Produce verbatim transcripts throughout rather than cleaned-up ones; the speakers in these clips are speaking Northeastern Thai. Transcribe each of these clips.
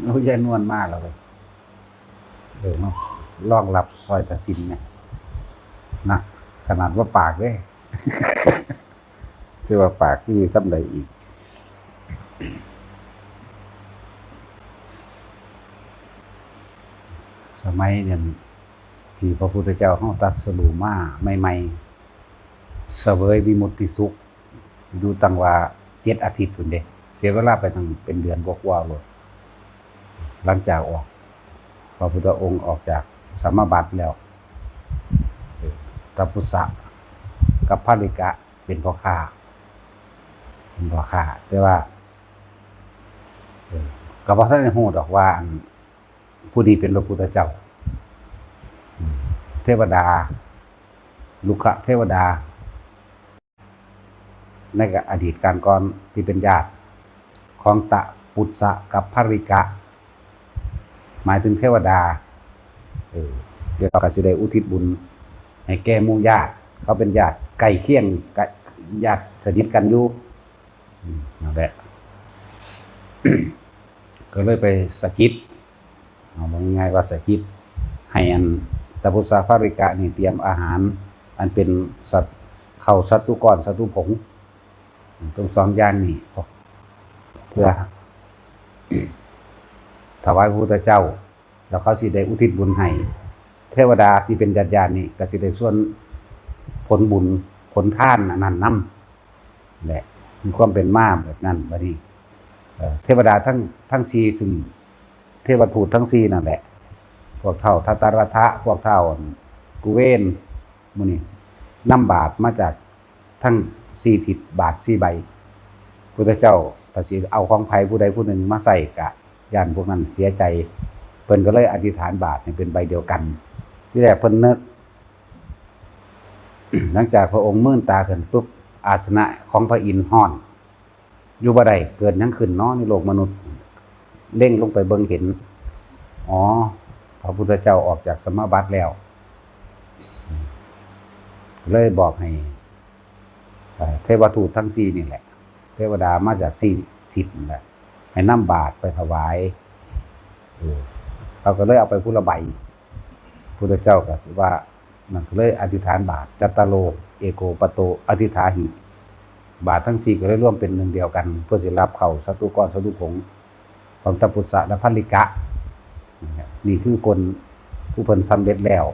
โอ้ย ยายนวลมาแล้วเว้ย เออ มาลองรับซอยตาสินเนี่ย นะ ขนาดว่าปากเด้ คือว่าปากคือทำใดอีก สมัยเนี่ย ที่พระพุทธเจ้าเฮาตรัสรู้มาใหม่ๆ เสวยวิมุตติสุข อยู่ตั้งว่าเจ็ดอาทิตย์พุ้นเด้ เสียเวลาไปตั้งเป็นเดือนกว่าๆ โลด หลังจากออก พระพุทธองค์ออกจากสมาบัติแล้ว เออ ตปุสสะกับภริกะเป็นพ่อค้า เป็นพ่อค้า แต่ว่า เออ ก็บ่ทันได้ฮู้ดอกว่า อัน ผู้นี้เป็นพระพุทธเจ้า อืม เทวดา ลุกขเทวดา ในอดีตการก่อนที่เป็นญาติของตปุสสะกับภริกะ หมายถึงเทวดา เออ เดี๋ยวก็สิได้อุทิศบุญให้แก่หมู่ญาติ เขาเป็นญาติใกล้เคียงกับญาติสนิทกันอยู่ อืม นั่นแหละ ก็เลยไปสะกิด เอาง่ายๆว่าสะกิด ให้อันตปุสสะภริกะนี่เตรียมอาหาร อันเป็นสัตว์ ข้าวสัตตุกร สัตตุผง ทั้งสองอย่างนี่ เพื่อ ถวายพระพุทธเจ้า แล้วเขาสิได้อุทิศบุญให้ เทวดาที่เป็นญาติๆ นี่ก็สิได้ส่วนผลบุญ ผลทานอันนั้นนำ แหละ มีความเป็นมาแบบนั้น บัดนี้ เอ่อ เทวดาทั้ง ทั้งสี่ ซึ่ง เทวทูตทั้งสี่นั่นแหละ พวกท้าวทัตตรัตถะ พวกท้าวกุเวน หมู่นี้ นำบาตรมาจากทั้งสี่ทิศ บาตรสี่ใบ พุทธเจ้าถ้าสิเอาของไผผู้ใดผู้หนึ่งมาใส่กะย้านพวกนั้นเสียใจ เพิ่นก็เลยอธิษฐานบาตรให้เป็นใบเดียวกัน ทีแรกเพิ่นนึก หลังจากพระองค์มืนตาขึ้นปุ๊บ อาสนะของพระอินทร์ฮ้อน อยู่บ่ได้ เกิดหยังขึ้นน้อในโลกมนุษย์ เล็งลงไปเบิ่งเห็น อ๋อ พระพุทธเจ้าออกจากสมาบัติแล้ว เลยบอกให้ เอ่อ เทวทูตทั้งสี่นี่แหละ เทวดามาจากสี่ทิศนั่นแหละ ให้นำบาตรไปถวาย เออ เขาก็เลยเอาไปผู้ละใบ พุทธเจ้าก็ว่า นั่นก็เลยอธิษฐานบาตร จัตตาโล เอโกปโต อธิษฐาหิ บาตรทั้งสี่ก็เลยรวมเป็นหนึ่งเดียวกัน เพื่อสิรับเข้าสัตตุกร สัตตุผง ของตปุสสะและภริกะ นี่คือคนผู้เพิ่นสำเร็จแล้ว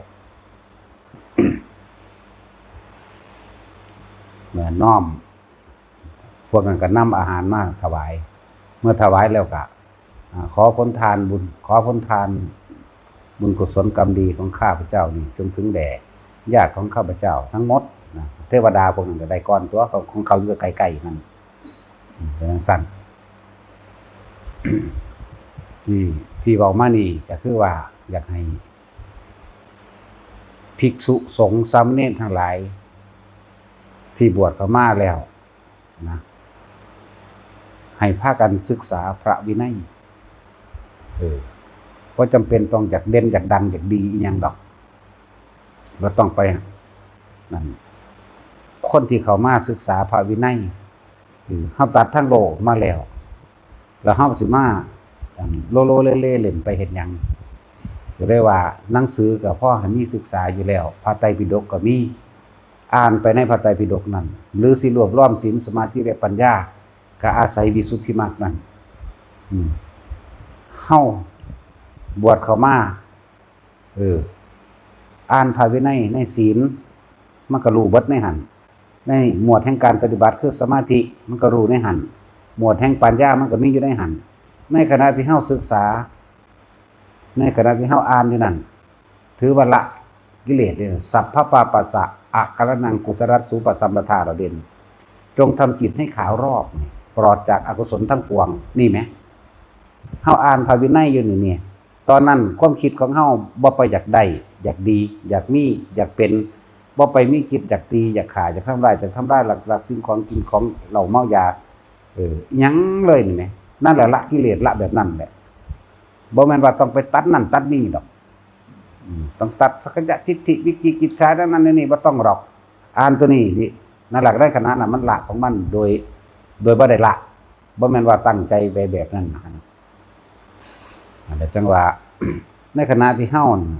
เมื่อน้อม พวกนั้นก็นำอาหารมาถวาย เมื่อถวายแล้วก็ อ่า ขอผลทานบุญ ขอผลทานบุญกุศลกรรมดีของข้าพเจ้านี่ จงถึงแด่ญาติของข้าพเจ้าทั้งหมดนะ เทวดาพวกนั้นก็ได้ก่อนตัว ของ ของเขาอยู่ใกล้ๆ นั่น อืม เป็นจั่งซั้น ที่ ที่เว้ามานี่ก็คือว่าอยากให้ภิกษุสงฆ์สามเณรทั้งหลาย ที่บวชเข้ามาแล้วนะ ให้พากันศึกษาพระวินัย เออ บ่จำเป็นต้องอยากเด่น อยากดัง อยากดีอิหยังดอก บ่ต้องไปนั่น คนที่เข้ามาศึกษาพระวินัย อืม เฮาตัดทางโลกมาแล้ว แล้วเฮาสิมา อัน โลโลเลเลเล่นไปเฮ็ดหยัง ก็เลยว่าหนังสือก็พอให้มีศึกษาอยู่แล้ว พระไตรปิฎกก็มี อ่านไปในพระไตรปิฎกนั่น หรือสิรวบรวมศีล สมาธิ และปัญญา ก็อาศัยวิสุทธิมรรคนั่น อืม เฮาบวชเข้ามา เออ อ่านพระวินัยในศีล มันก็รู้เบิดในหั่น ในหมวดแห่งการปฏิบัติคือสมาธิ มันก็รู้ในหั่น หมวดแห่งปัญญามันก็มีอยู่ในหั่น ในขณะที่เฮาศึกษา ในขณะที่เฮาอ่านอยู่นั่น ถือว่าละกิเลสเนี่ย สัพพะปาปัสสะ อะกะระนัง กุสลัสสูปะสัมปทา เราเด่น จงทำจิตให้ขาวรอบ ปลอดจากอกุศลทั้งปวง นี่ไหม เฮาอ่านพระวินัยอยู่นี่เนี่ย ตอนนั้นความคิดของเฮาบ่ไปอยากได้ อยากดี อยากมี อยากเป็น บ่ไปมีคิดอยากตี อยากฆ่า อยากทำร้าย อยากทำลาย ลัก ลักสิ่งของ กินของ เหล้าเมายา เออ อิหยังเลยนี่แหม นั่นแหละละกิเลส ละแบบนั้นแหละ บ่แม่นว่าต้องไปตัดนั่นตัดนี่ดอก อืม ต้องตัดสักกายะทิฏฐิ วิจิกิจฉา นั่นนั่นนี่ บ่ต้องหรอก อ่านตัวนี้นี่ นั่นแหละ ในขณะนั้นมันละของมันโดย โดยบ่ได้ละ บ่แม่นว่าตั้งใจไปแบบนั้นนะ อันนี้จังว่า ในขณะที่เฮานั่น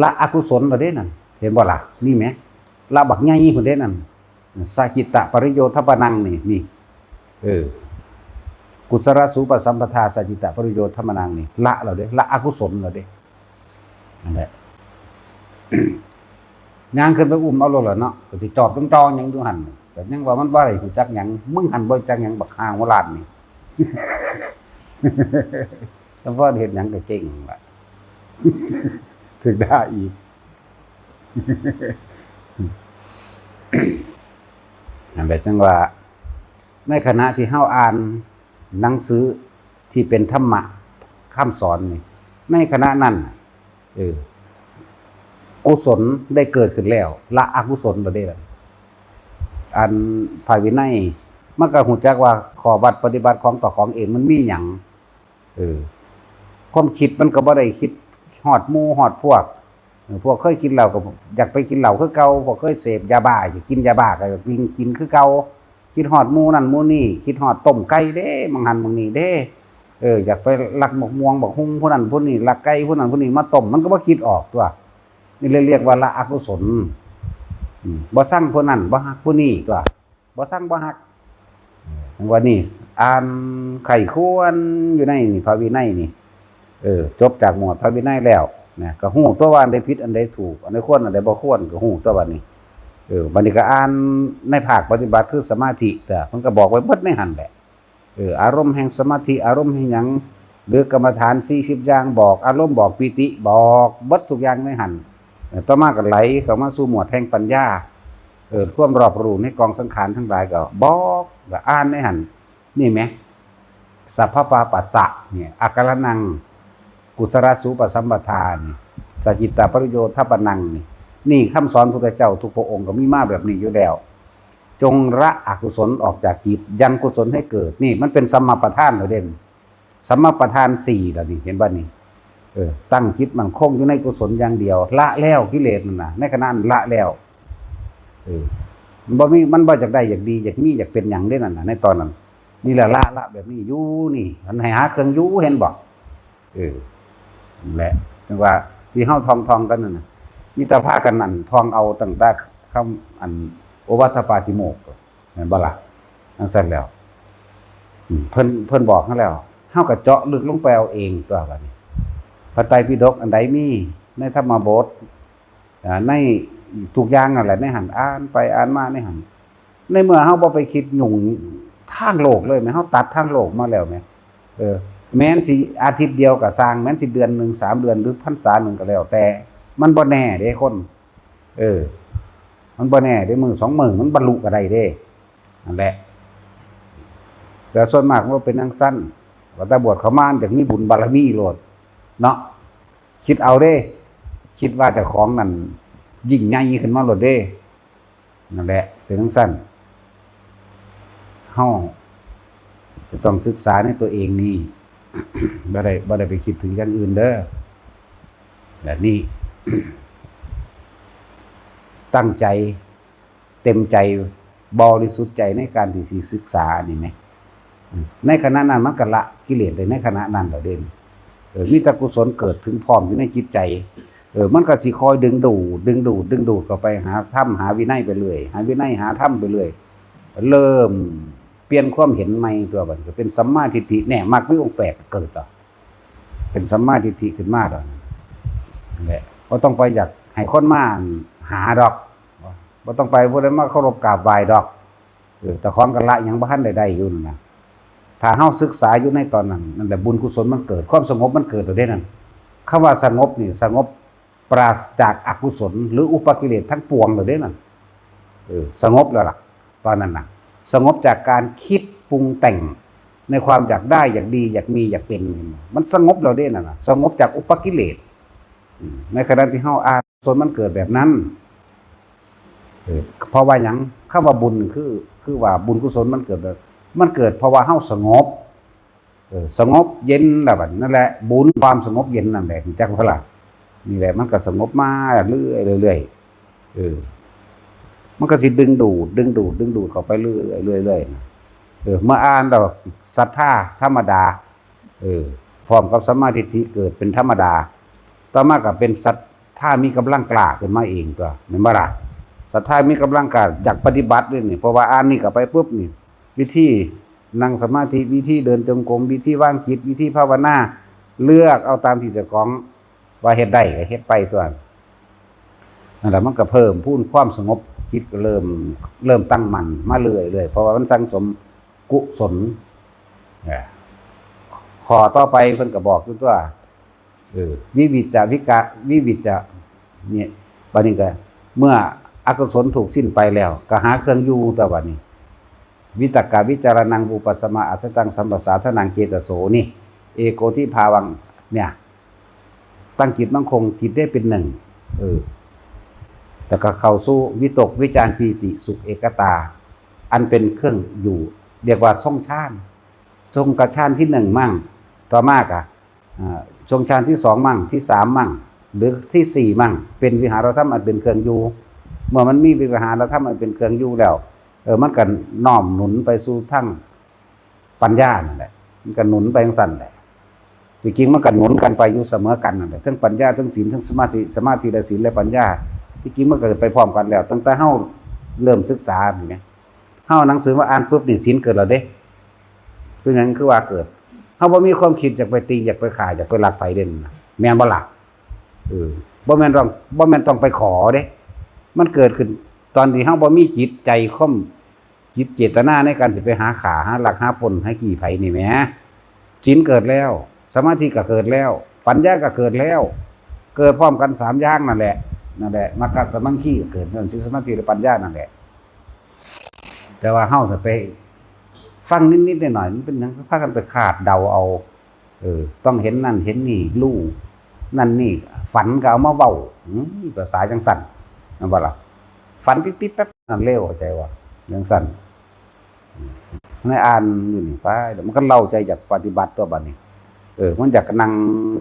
ละอกุศลแล้วเด้นั่น เห็นบ่ล่ะ นี่แหม ละบักใหญ่พุ้นเด้นั่น สัจจิตตปริโยธปนังนี่ นี่ เออ กุศลสูปสัมปทา สัจจิตตปริโยธปนังนี่ ละแล้วเด้ ละอกุศลแล้วเด้ นั่นแหละ ย่างขึ้นไปอุ้มเอาโลดล่ะเนาะ ก็สิจอบจ้องๆหยังอยู่หั่น แต่ยังว่ามันบ่ได้รู้จักหยัง มึงหั่นบ่รู้จักหยัง บักห่าหัวล้านนี่ แต่พอเฮ็ดหยังก็เก่งล่ะ ถืกด่าอีก นั่นแหละจังว่า ในขณะที่เฮาอ่านหนังสือที่เป็นธรรมะคำสอนนี่ ในขณะนั้น เออ กุศลได้เกิดขึ้นแล้ว ละอกุศลบ่ได้แล้ว อันพระวินัย มันก็รู้จักว่าข้อวัดปฏิบัติของเจ้าของเองมันมีหยัง เออ ความคิดมันก็บ่ได้คิดฮอดหมู่ฮอดพวก เออ พวกเคยกินเหล้าก็อยากไปกินเหล้าคือเก่า พวกเคยเสพยาบ้าอยากกินยาบ้าก็อยากกิน กินคือเก่า คิดฮอดหมู่นั่นหมู่นี่ คิดฮอดต้มไก่เด้ บางหันบางนี่เด้ เออ อยากไปลักบักม่วงบักฮุ่งผู้นั้นผู้นี้ ลักไก่ผู้นั้นผู้นี้มาต้ม มันก็บ่คิดออกตัว นี่เลยเรียกว่าละอกุศล อืม บ่ซังผู้นั้น บ่ฮักผู้นี้ตัว บ่ซังบ่ฮัก เออ จังว่านี่ อ่านไข้ควรอยู่ในนี่ พระวินัยนี่ เออ จบจากหมวดพระวินัยแล้วนะ ก็ฮู้ตัวว่าอันใดผิด อันใดถูก อันใดควร อันใดบ่ควร ก็ฮู้ตัวบัดนี้ เออ บัดนี้ก็อ่านในภาคปฏิบัติคือสมาธิ แต่มันก็บอกไว้เบิดในหั่นแหละ เออ อารมณ์แห่งสมาธิ อารมณ์แห่งหยัง หรือกรรมฐานสี่สิบอย่าง บอกอารมณ์ บอกปีติ บอกเบิดทุกอย่างในหั่น เออ ต่อมาก็ไหลเข้ามาสู่หมวดแห่งปัญญา เออ ความรอบรู้ในกองสังขารทั้งหลายก็บอก ก็อ่านในหั่น นี่แหม สัพพปาปัสสะเนี่ย อาการนัง กุศลสูปสัมปทานี่ สัจจิตตปริโยธปนังนี่ นี่คำสอนพุทธเจ้าทุกพระองค์ก็มีมาแบบนี้อยู่แล้ว จงละอกุศลออกจากจิต ยังกุศลให้เกิด นี่มันเป็นสัมมาประธานแล้วเด้ สัมมาประธานสี่แล้วนี่ เห็นบ่นี่ เออ ตั้งจิตมั่นคงอยู่ในกุศลอย่างเดียว ละแล้วกิเลสนั่นน่ะ ในขณะนั้นละแล้ว เออ มันบ่มี มันบ่อยากได้ อยากดี อยากมี อยากเป็นหยังเด้นั่นน่ะ ในตอนนั้น นี่แหละละ ละแบบนี้อยู่นี่ มันให้หาเครื่องอยู่ เห็นบ่ เออ นั่นแหละ จังว่าที่เฮาท่องๆกันนั่นน่ะ มีแต่พากันนั่นท่องเอาตั้งแต่คำอันโอวัฏปาติโมกข์ แม่นบ่ล่ะ จังซั่นแล้ว อืม เพิ่น เพิ่นบอกเฮาแล้ว เฮาก็เจาะลึกลงไปเอาเองตัวบัดนี้ พระไตรปิฎกอันใดมีในธรรมบท อ่า ในทุกอย่างนั่นแหละ ในหั่น อ่านไปอ่านมาในหั่น ในเมื่อเฮาบ่ไปคิดยุ่งทางโลกเลยแหม เฮาตัดทางโลกมาแล้วแหม เออ แม้นสิอาทิตย์เดียวก็ซ่าง แม้นสิเดือนหนึ่ง สามเดือน หรือพรรษาหนึ่งก็แล้วแต่ มันบ่แน่เด้คน เออ มันบ่แน่เด้ มื้อสองมื้อมันบรรลุก็ได้เด้ นั่นแหละ แต่ส่วนมากมันเป็นจั่งซั้น ว่าแต่บวชเข้ามาอยากมีบุญบารมีโลด เนาะ คิดเอาเด้ คิดว่าเจ้าของนั่นยิ่งใหญ่ขึ้นมาโลดเด้ นั่นแหละ เป็นจั่งซั้น เฮาจะต้องศึกษาในตัวเองนี่ บ่ได้ บ่ได้ไปคิดถึงอย่างอื่นเด้อ แบบนี้ ตั้งใจ เต็มใจ บริสุทธิ์ใจในการที่สิศึกษานี่แหม อืม ในขณะนั้นมันก็ละกิเลสได้ในขณะนั้นแล้วเด้ เออ มีแต่กุศลเกิดถึงพร้อมอยู่ในจิตใจ เออ มันก็สิคอยดึงดูด ดึงดูด ดึงดูดเข้าไปหาธรรม หาวินัยไปเรื่อย หาวินัย หาธรรมไปเรื่อย เริ่มเปลี่ยนความเห็นใหม่ตัวบัดนี้ ก็เป็นสัมมาทิฏฐิ แน่ มรรคมีองค์แปดเกิดแล้ว เป็นสัมมาทิฏฐิขึ้นมาแล้ว นั่นแหละ บ่ต้องไปอยากให้คนมาหาดอก บ่ต้องไปผู้ใดมาเคารพกราบไหว้ดอก เออ แต่ของกันละยังบ่ทันได้ได้อยู่นั่นน่ะ ถ้าเฮาศึกษาอยู่ในตอนนั้น นั่นแหละบุญกุศลมันเกิด ความสงบมันเกิดแล้วเด้นั่น คำว่าสงบนี่ สงบปราศจากอกุศล หรืออุปกิเลสทั้งปวงแล้วเด้นั่น เออ สงบแล้วล่ะ ตอนนั้นน่ะ สงบจากการคิดปรุงแต่งในความอยากได้ อยากดี อยากมี อยากเป็น มันสงบแล้วเด้นั่นน่ะ สงบจากอุปกิเลส อืม ในขณะที่เฮาอ่าน ส่วนมันเกิดแบบนั้น เออ เพราะว่าหยัง คำว่าบุญคือ คือว่าบุญกุศลมันเกิดแบบ มันเกิดเพราะว่าเฮาสงบ เออ สงบเย็นแล้วบัดนั้นแหละ บุญความสงบเย็นนั่นแหละ รู้จักบ่ล่ะ นี่แหละ มันก็สงบมาเรื่อยๆ เรื่อยๆ เออ มันก็สิดึงดูด ดึงดูด ดึงดูดเข้าไปเรื่อยๆ เรื่อยๆ นะ เออ เมื่ออ่านแล้วศรัทธาธรรมดา เออ พร้อมกับสัมมาทิฏฐิเกิดเป็นธรรมดา ต่อมาก็เป็นศรัทธามีกำลังกล้าขึ้นมาเองตัว แม่นบ่ล่ะ? ศรัทธามีกำลังกล้าอยากปฏิบัติเลยนี่ เพราะว่าอ่านนี่ก็ไปปุ๊บนี่ วิธีนั่งสมาธิ วิธีเดินจงกรม วิธีวางจิต วิธีภาวนา เลือกเอาตามที่เจ้าของว่าเฮ็ดได้ก็เฮ็ดไปตัว นั่นแหละ มันก็เพิ่มพูนความสงบ จิตก็เริ่ม เริ่มตั้งมั่นมาเรื่อยๆ เพราะว่ามันสั่งสมกุศล เออ ข้อต่อไปเพิ่นก็บอกอยู่ตัว เออ วิวิจจะวิกะ วิวิจจะ เนี่ย บัดนี้ก็ เมื่ออกุศลถูกสิ้นไปแล้ว ก็หาเครื่องอยู่ตัวบัดนี้ วิตกวิจารณัง วิปัสสมาอัสสัง สัมปสาทานังเจตโส นี่ เอโกทิภาวัง เนี่ย ตั้งจิตมั่นคง จิตได้เป็นหนึ่ง เออ แล้วก็เข้าสู่วิตกวิจารปีติสุขเอกตา อันเป็นเครื่องอยู่ เรียกว่าทรงฌาน ทรงกับฌานที่หนึ่งมั่ง ต่อมาก็ อ่า ทรงฌานที่สองมั่ง ที่สามมั่ง หรือที่สี่มั่ง เป็นวิหารธรรมอันเป็นเครื่องอยู่ เมื่อมันมีวิหารธรรมอันเป็นเครื่องอยู่แล้ว เออ มันก็น้อมหนุนไปสู่ทางปัญญานั่นแหละ มันก็หนุนไปจั่งซั่นแหละ ที่จริงมันก็หนุนกันไปอยู่เสมอกันนั่นแหละ ทั้งปัญญา ทั้งศีล ทั้งสมาธิ สมาธิและศีลและปัญญา ที่จริงมันก็ไปพร้อมกันแล้ว ตั้งแต่เฮาเริ่มศึกษานี่นะ เฮาหนังสือมาอ่านปุ๊บนี่ศีลเกิดแล้วเด้ เป็นหยังคือว่าเกิด? เฮาบ่มีความคิดอยากไปตี อยากไปฆ่า อยากไปลักไผเด้นะ แม่นบ่ล่ะ? เออ บ่แม่นต้อง บ่แม่นต้องไปขอเด้ มันเกิดขึ้นตอนที่เฮาบ่มีจิตใจ ความจิตเจตนาในการสิไปหาฆ่า หาลัก หาปล้น หาจี้ไผนี่แหม ศีลเกิดแล้ว สมาธิก็เกิดแล้ว ปัญญาก็เกิดแล้ว เกิดพร้อมกันสามอย่างนั่นแหละ นั่นแหละ มรรคสมังคีก็เกิดนั่น ศีล สมาธิ และปัญญานั่นแหละ แต่ว่าเฮาน่ะไปฟังนิดๆหน่อยๆ มันเป็นหยัง พากันไปคาดเดาเอา เออ ต้องเห็นนั่นเห็นนี่ รู้นั่นนี่ ฝันก็เอามาเว้า อืม ภาษาจั่งซั่น แม่นบ่ล่ะ? ฝันปิ๊บๆแป๊บๆ นั่นเร็ว เข้าใจบ่? จั่งซั่น ในอ่านอยู่นี่ ไป แล้วมันก็เร้าใจอยากปฏิบัติตัวบัดนี้ เออ มันอยากนั่ง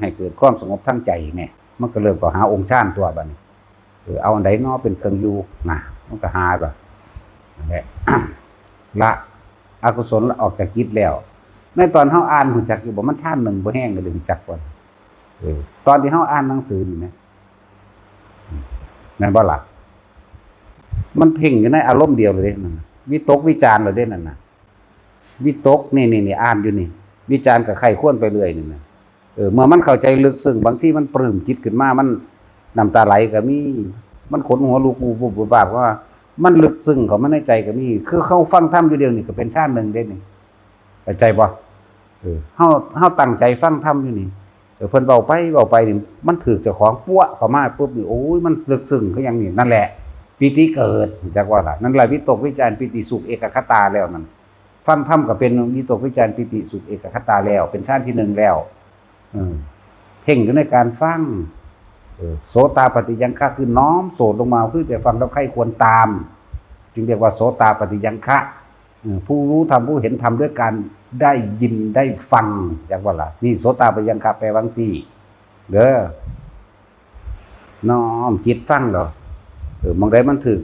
ให้เกิดความสงบทางใจเนี่ย มันก็เริ่มเข้าหาองค์ฌานตัวบัดนี้ เออ เอาอันใดเนาะเป็นเครื่องอยู่นะ มันก็หาตัว นั่นแหละ ละอกุศลออกจากจิตแล้ว ในตอนเฮาอ่าน ฮู้จักอยู่บ่ มันฌานหนึ่งบ่แฮงก็เลยฮู้จักก่อน เออ ตอนที่เฮาอ่านหนังสือนี่นะ แม่นบ่ล่ะ? มันเพ่งอยู่ในอารมณ์เดียวเลยเด้นั่นน่ะ วิตกวิจารเลยเด้นั่นน่ะ วิตกนี่ นี่ นี่ อ่านอยู่นี่ วิจารก็ใคร่ครวญไปเรื่อยนี่นะ เออ เมื่อมันเข้าใจลึกซึ้ง บางทีมันปลื้มจิตขึ้นมา มันน้ำตาไหลก็มี มันขนหัวลุก วูบๆวาบๆ ว่ามันลึกซึ้งเข้ามาในใจก็มี คือเฮาฟังธรรมอยู่เดี๋ยวนี้ก็เป็นฌานหนึ่งเด้นี่ เข้าใจบ่? เออ เฮา เฮาตั้งใจฟังธรรมอยู่นี่ เออ เพิ่นเว้าไปเว้าไปนี่ มันถืกเจ้าของปั๊วเข้ามาปุ๊บนี่ โอ้ย มันลึกซึ้งคือหยังนี่ นั่นแหละ ปีติเกิด จักว่าล่ะ นั่นแหละ วิตกวิจารปีติสุขเอกคตาแล้วนั่น ฟังธรรมก็เป็นวิตกวิจารปีติสุขเอกคตาแล้ว เป็นฌานที่หนึ่งแล้ว เออ เพ่งอยู่ในการฟัง เออ โสตาปัตติยังคะ คือน้อมโสตลงมา คือแต่ฟังแล้วใคร่ครวญตาม จึงเรียกว่าโสตาปัตติยังคะ เออ ผู้รู้ธรรม ผู้เห็นธรรมด้วยการได้ยินได้ฟัง จักว่าล่ะ นี่โสตาปัตติยังคะ แปลว่าจั่งซี้ เด้อ น้อมจิตฟังดอก เออ หม่องใดมันถืก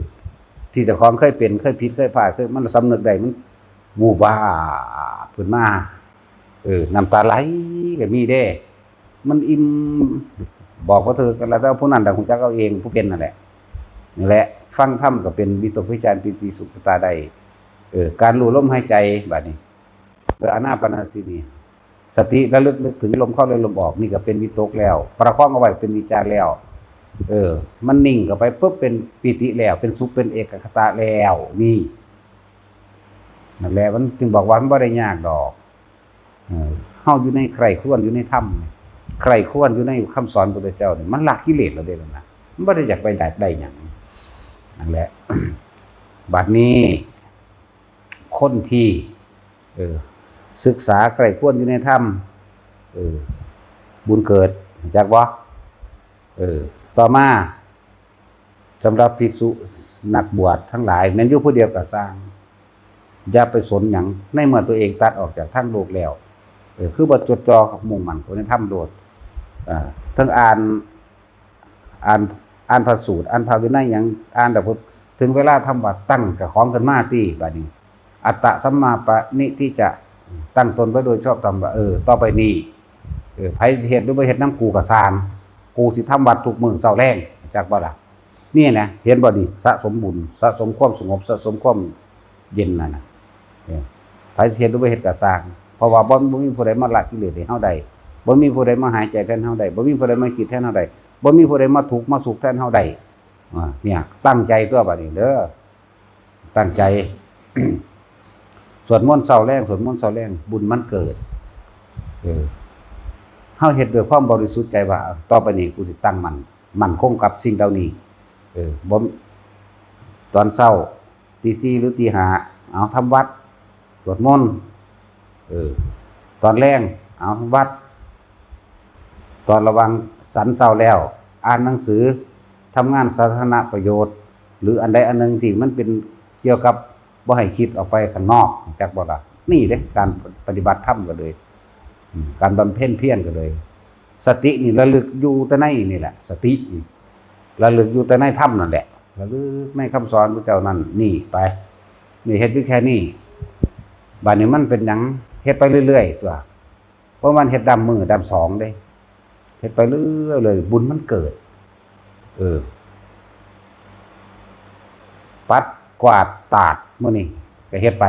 ที่เจ้าของเคยเป็น เคยผิด เคยพลาด เคย มันสำนึกได้ มัน วูบวาบขึ้นมา เออ น้ำตาไหลก็มีเด้ มันอิ่ม บอกบ่ถืกกันแล้ว แต่ผู้นั้นน่ะฮู้จักเอาเอง ผู้เป็นนั่นแหละ นี่แหละ ฟังธรรมก็เป็นวิตกวิจารปีติสุขเอกคตาได้ เออ การรู้ลมหายใจบัดนี้ เออ อานาปานสตินี่ สติระลึกนึกถึงลมเข้าและลมออก นี่ก็เป็นวิตกแล้ว ประคองเอาไว้เป็นวิจารแล้ว เออ มันนิ่งเข้าไปปุ๊บเป็นปีติแล้ว เป็นสุขเป็นเอกคตาแล้ว นี่ นั่นแหละ มันจึงบอกว่ามันบ่ได้ยากดอก เออ เฮาอยู่ในใคร่ครวญอยู่ในธรรม ใคร่ครวญอยู่ในคำสอนพระพุทธเจ้านี่ มันละกิเลสแล้วเด้นั่นน่ะ มันบ่ได้อยากไปอยากได้หยัง นั่นแหละ บัดนี้ คนที่ เออ ศึกษาใคร่ครวญอยู่ในธรรม เออ บุญเกิด จักบ่? เออ ต่อมา สำหรับภิกษุนักบวชทั้งหลาย แม่นอยู่ผู้เดียวก็ซ่าง อย่าไปสนหยัง ในเมื่อตัวเองตัดออกจากทางโลกแล้ว เออ คือบ่จดจ่อกับมุ่งมั่นในธรรมโลด อ่า ทั้งอ่าน อ่าน อ่านพระสูตร อ่านพระวินัยหยัง อ่านแล้วปุ๊บ ถึงเวลาทำวัตร ตั้งเจ้าของขึ้นมาติ บัดนี้ อัตตะสัมมาปณิธิจะ ตั้งตนไว้โดยชอบธรรมว่า เออ ต่อไปนี้ เออ ไผสิเฮ็ดหรือบ่เฮ็ดนำกูก็ซ่าง กูสิทำวัดทุกมื้อเช้าแลง จักบ่ล่ะ นี่นะ เห็นบ่นี่ สะสมบุญ สะสมความสงบ สะสมความเย็นนั่นน่ะ เออ ไผสิเฮ็ดหรือบ่เฮ็ดก็ซ่าง เพราะว่าบ่ บ่มีผู้ใดมาละกิเลสให้เฮาได้ บ่มีผู้ใดมาหายใจแทนเฮาได้ บ่มีผู้ใดมาคิดแทนเฮาได้ บ่มีผู้ใดมาทุกข์มาสุขแทนเฮาได้ อ่า เนี่ย ตั้งใจตัวบัดนี้เด้อ ตั้งใจ สวดมนต์เช้าแลง สวดมนต์เช้าแลง บุญมันเกิด เออ เฮาเฮ็ดด้วยความบริสุทธิ์ใจว่า ต่อไปนี้กูสิตั้งมั่น มั่นคงกับสิ่งเหล่านี้ เออ บ่ ตอนเช้า ตีสี่หรือตีห้า เอาทำวัด สวดมนต์ เออ ตอนแลง เอาวัด ตอนระหว่างฉันเช้าแล้ว อ่านหนังสือ ทำงานสาธารณประโยชน์ หรืออันใดอันหนึ่งที่มันเป็นเกี่ยวกับบ่ให้คิดออกไปข้างนอก จักบ่ล่ะ นี่เด้ การปฏิบัติธรรมก็เลย อืม การบำเพ็ญเพียรก็เลย สตินี่ระลึกอยู่แต่ในนี่แหละ สตินี่ระลึกอยู่แต่ในธรรมนั่นแหละ ระลึกในคำสอนพระเจ้านั่นนี่ไป นี่เฮ็ดอยู่แค่นี้ บัดนี้มันเป็นหยัง เฮ็ดไปเรื่อยๆ ตัว เพราะมันเฮ็ดดำมือดำสองเด้ เฮ็ดไปเรื่อยๆ เลย บุญมันเกิด เออ ปัดกวาดตาดมื้อนี้ก็เฮ็ดไป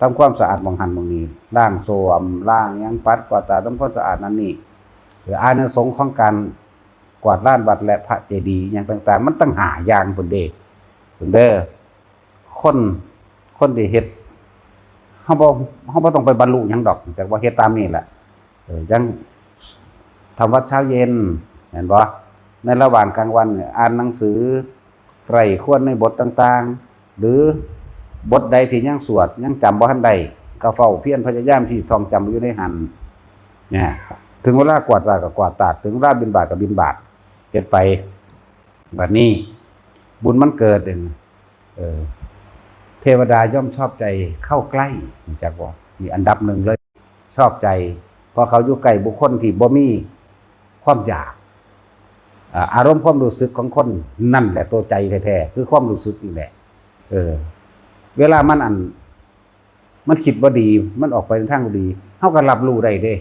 ทำความสะอาดหม่องหั้นหม่องนี้ ล้างส้วม ล้างหยัง ปัดกวาดตาด ทำความสะอาดนั่นนี่ เออ อานิสงส์ของการกวาดลานวัดและพระเจดีย์หยังต่างๆ มันตั้งห้าอย่างพุ้นเด้ พุ้นเด้อ คน คนที่เฮ็ด เฮาบ่ เฮาบ่ต้องไปบรรลุหยังดอก แต่ว่าเฮ็ดตามนี่แหละ เออ จั่งทำวัดเช้าเย็น แม่นบ่ ในระหว่างกลางวันเนี่ย อ่านหนังสือ ใคร่ครวญในบทต่างๆ หรือบทใดที่ยังสวด ยังจำบ่ทันได้ ก็เฝ้าเพียรพยายามที่ท่องจำอยู่ในหั้น เนี่ย ถึงเวลากวาดตาดก็กวาดตาด ถึงเวลาบิณฑบาตก็บิณฑบาต เฮ็ดไป บัดนี้ บุญมันเกิดเอง เออ เทวดาย่อมชอบใจเข้าใกล้ รู้จักบ่ นี่อันดับหนึ่งเลย ชอบใจ เพราะเขาอยู่ใกล้บุคคลที่บ่มีความอยาก อ่า อารมณ์ความรู้สึกของคนนั่นแหละตัวใจแท้ๆ คือความรู้สึกนี่แหละ เออ เวลามันอัน มันคิดบ่ดี มันออกไปในทางบ่ดี เฮาก็รับรู้ได้เด้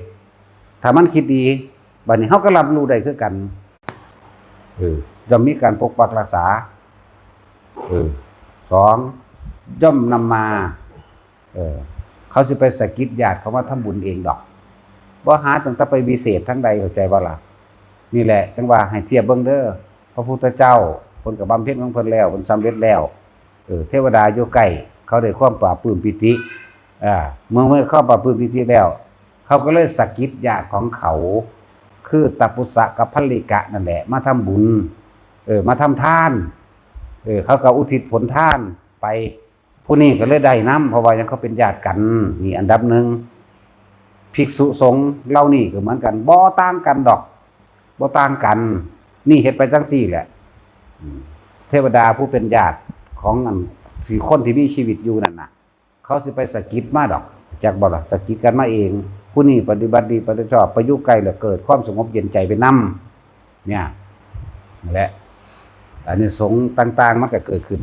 ถ้ามันคิดดี บัดนี้เฮาก็รับรู้ได้คือกัน เออ ย่อมมีการปกปักรักษา เออ สอง ย่อมนำมา เออ เขาสิไปสะกิดญาติเขามาทำบุญเองดอก บ่หาตั้งแต่ไปวิเศษทางใด เข้าใจบ่ล่ะ นี่แหละ จั่งว่าให้เทียบเบิ่งเด้อ พระพุทธเจ้า เพิ่นก็บำเพ็ญของเพิ่นแล้ว เพิ่นสำเร็จแล้ว เออ เทวดาอยู่ใกล้ เขาได้ความปลาบปลื้มปีติ อ่า เมื่อ เมื่อเขาปลาบปลื้มปีติแล้ว เขาก็เลยสะกิดญาติของเขา คือตปุสสะกับภัลลิกะนั่นแหละ มาทำบุญ เออ มาทำทาน เออ เขาก็อุทิศผลทานไป ผู้นี้ก็เลยได้นำ เพราะว่าหยัง เขาเป็นญาติกัน นี่อันดับหนึ่ง ภิกษุสงฆ์เหล่านี้ก็เหมือนกัน บ่ต่างกันดอก บ่ต่างกัน นี่เฮ็ดไปจั่งซี้แหละ อืม เทวดาผู้เป็นญาติของอัน สี่คนที่มีชีวิตอยู่นั่นน่ะ เขาสิไปสะกิดมาดอก จักบ่ล่ะ สะกิดกันมาเอง ผู้นี้ปฏิบัติดีปฏิบัติชอบ ไปอยู่ใกล้แล้วเกิดความสงบเย็นใจไปนำ เนี่ย นั่นแหละ อานิสงส์ต่างๆ มันก็เกิดขึ้น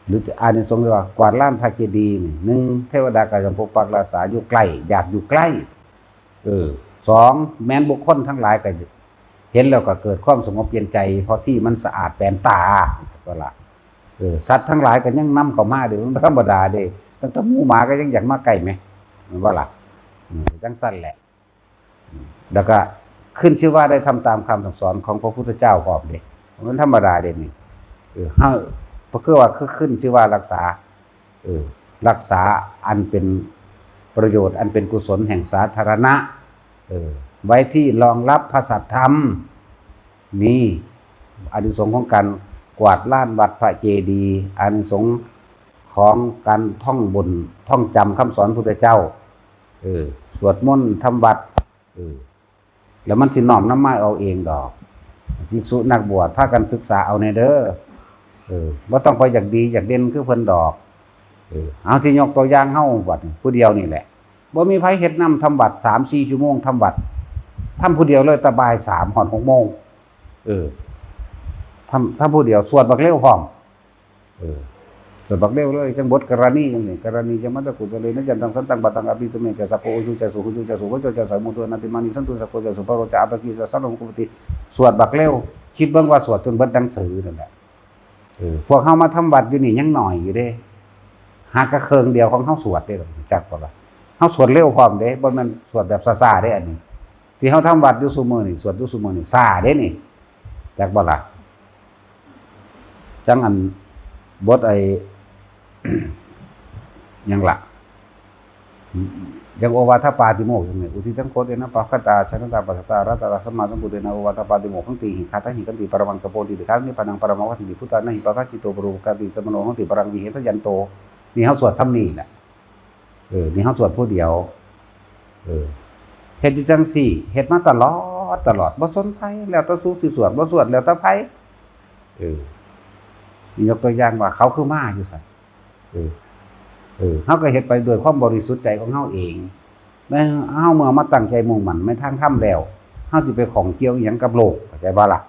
หรือจะอานิสงส์ที่ว่ากวาดลานพระเจดีย์นี่ หนึ่ง เทวดาก็จะปกปักรักษาอยู่ใกล้ อยากอยู่ใกล้ เออ สอง แม้นบุคคลทั้งหลายก็เห็นแล้วก็เกิดความสงบเย็นใจ เพราะที่มันสะอาดแปลนตา ก็ละ เออ สัตว์ทั้งหลายก็ยังนำเข้ามาเด้ มันธรรมดาเด้ ตั้งแต่หมูหมาก็ยังอยากมาใกล้แหม แม่นบ่ล่ะ อืม จั่งซั่นแหละ แล้วก็ขึ้นชื่อว่าได้ทำตามคำสั่งสอนของพระพุทธเจ้าพร้อมเด้ มันธรรมดาเด้นี่ เออ เฮา ก็คือว่า คือขึ้นชื่อว่ารักษา เออ รักษาอันเป็นประโยชน์ อันเป็นกุศลแห่งสาธารณะ เออ ไว้ที่รองรับพระสัทธรรม นี่ อานิสงส์ของการกวาดลานวัดพระเจดีย์ อานิสงส์ของการท่องบน ท่องจำคำสอนพุทธเจ้า เออ สวดมนต์ทำวัด เออ แล้วมันสิน้อมนำมาเอาเองดอก ภิกษุนักบวชพากันศึกษาเอาแน่เด้อ เออ บ่ต้องไปอยากดีอยากเด่นคือเพิ่นดอก เออ เอาสิยกตัวอย่างเฮาบัดนี้ ผู้เดียวนี่แหละ บ่มีไผเฮ็ดนำ ทำวัดสามสี่ชั่วโมง ทำวัด ทำผู้เดียวเลย แต่บ่ายสามฮอดหกโมง เออ ทำ ทำผู้เดียว สวดบักเร็วพร้อม เออ สวดบักเร็วเลย จั่งบทกรณีจั่งนี้ กรณีจะมัตตกุสเลนะ จันตังสันตังปะตัง อภิสเมจะ สัพโพอุชุจะ สุหุชุจะ สุวัจโจจะ สามุโตนะติมานิสันตุ สักโกจะ สุปโรจะ อัปปะกิจะ สัพพะมุปติ สวดบักเร็ว คิดเบิ่งว่าสวดจนเบิดหนังสือนั่นแหละ เออ พวกเฮามาทำวัดอยู่นี่ยังน้อยอยู่เด้ หากะเครื่องเดียวของเฮาสวดเด้ จักบ่ล่ะ เฮาสวดเร็วพร้อมเด้ บ่แม่นสวดแบบช้าๆเด้ อันนี้ ที่เฮาทำวัดอยู่ซุมื้อนี่ สวดอยู่ซุมื้อนี่ ช้าเด้นี่ จักบ่ล่ะ จั่งอัน บทไอ้ หยังล่ะ ยังโอวาทปาติโมกข์จั่งนี้ อุทิตังโคเตนะ ปะคะตา ชนะตา ปัสสตา รัตตา สัมมาสัมพุทเทนะ โอวาทปาติโมกขังติ หิคาทะหิคันติ ปรมังตะโพติ ติคานิพพานัง ปรมังวัตถันติ พุทธานะหิปะคะจิโต ปโรกาติ สมโนหังติ ปรังวิเหทะยันโต นี่เฮาสวดทำนี่แหละ เออ นี่เฮาสวดผู้เดียว เออ เฮ็ดอยู่จั่งซี่ เฮ็ดมาตลอด ตลอด บ่สนไผ แล้วแต่สูสิสวด บ่สวด แล้วแต่ไผ เออ นี่ยกตัวอย่างว่าเขาคือมาอยู่ซั่น เออ เออ เฮาก็เฮ็ดไปด้วยความบริสุทธิ์ใจของเฮาเอง แม้เฮาเมื่อมาตั้งใจมุ่งมั่นในทางธรรมแล้ว เฮาสิไปข้องเกี่ยวอิหยังกับโลก เข้าใจบ่ล่ะ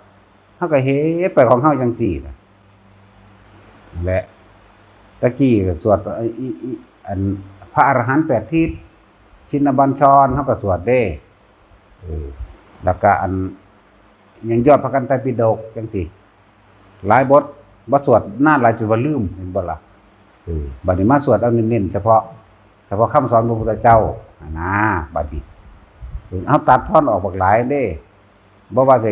เฮาก็เฮ็ดไปของเฮาจั่งซี่ล่ะ และตะกี้ก็สวด เอ่อ อี อี อัน พระอรหันต์แปดทิศ ชินบัญชร เฮาก็สวดเด้ เออ แล้วก็อัน ยังยอดพระคันไตรปิฎกจั่งซี่ หลายบท บ่สวดนานหลายจนว่าลืม เห็นบ่ล่ะ เออ บัดนี้มาสวดเอาเน้นๆ เฉพาะ เฉพาะคำสอนพระพุทธเจ้า นะ บัดนี้ เออ เอาตัดทอนออกบักหลายเด้ บ่ว่าสิ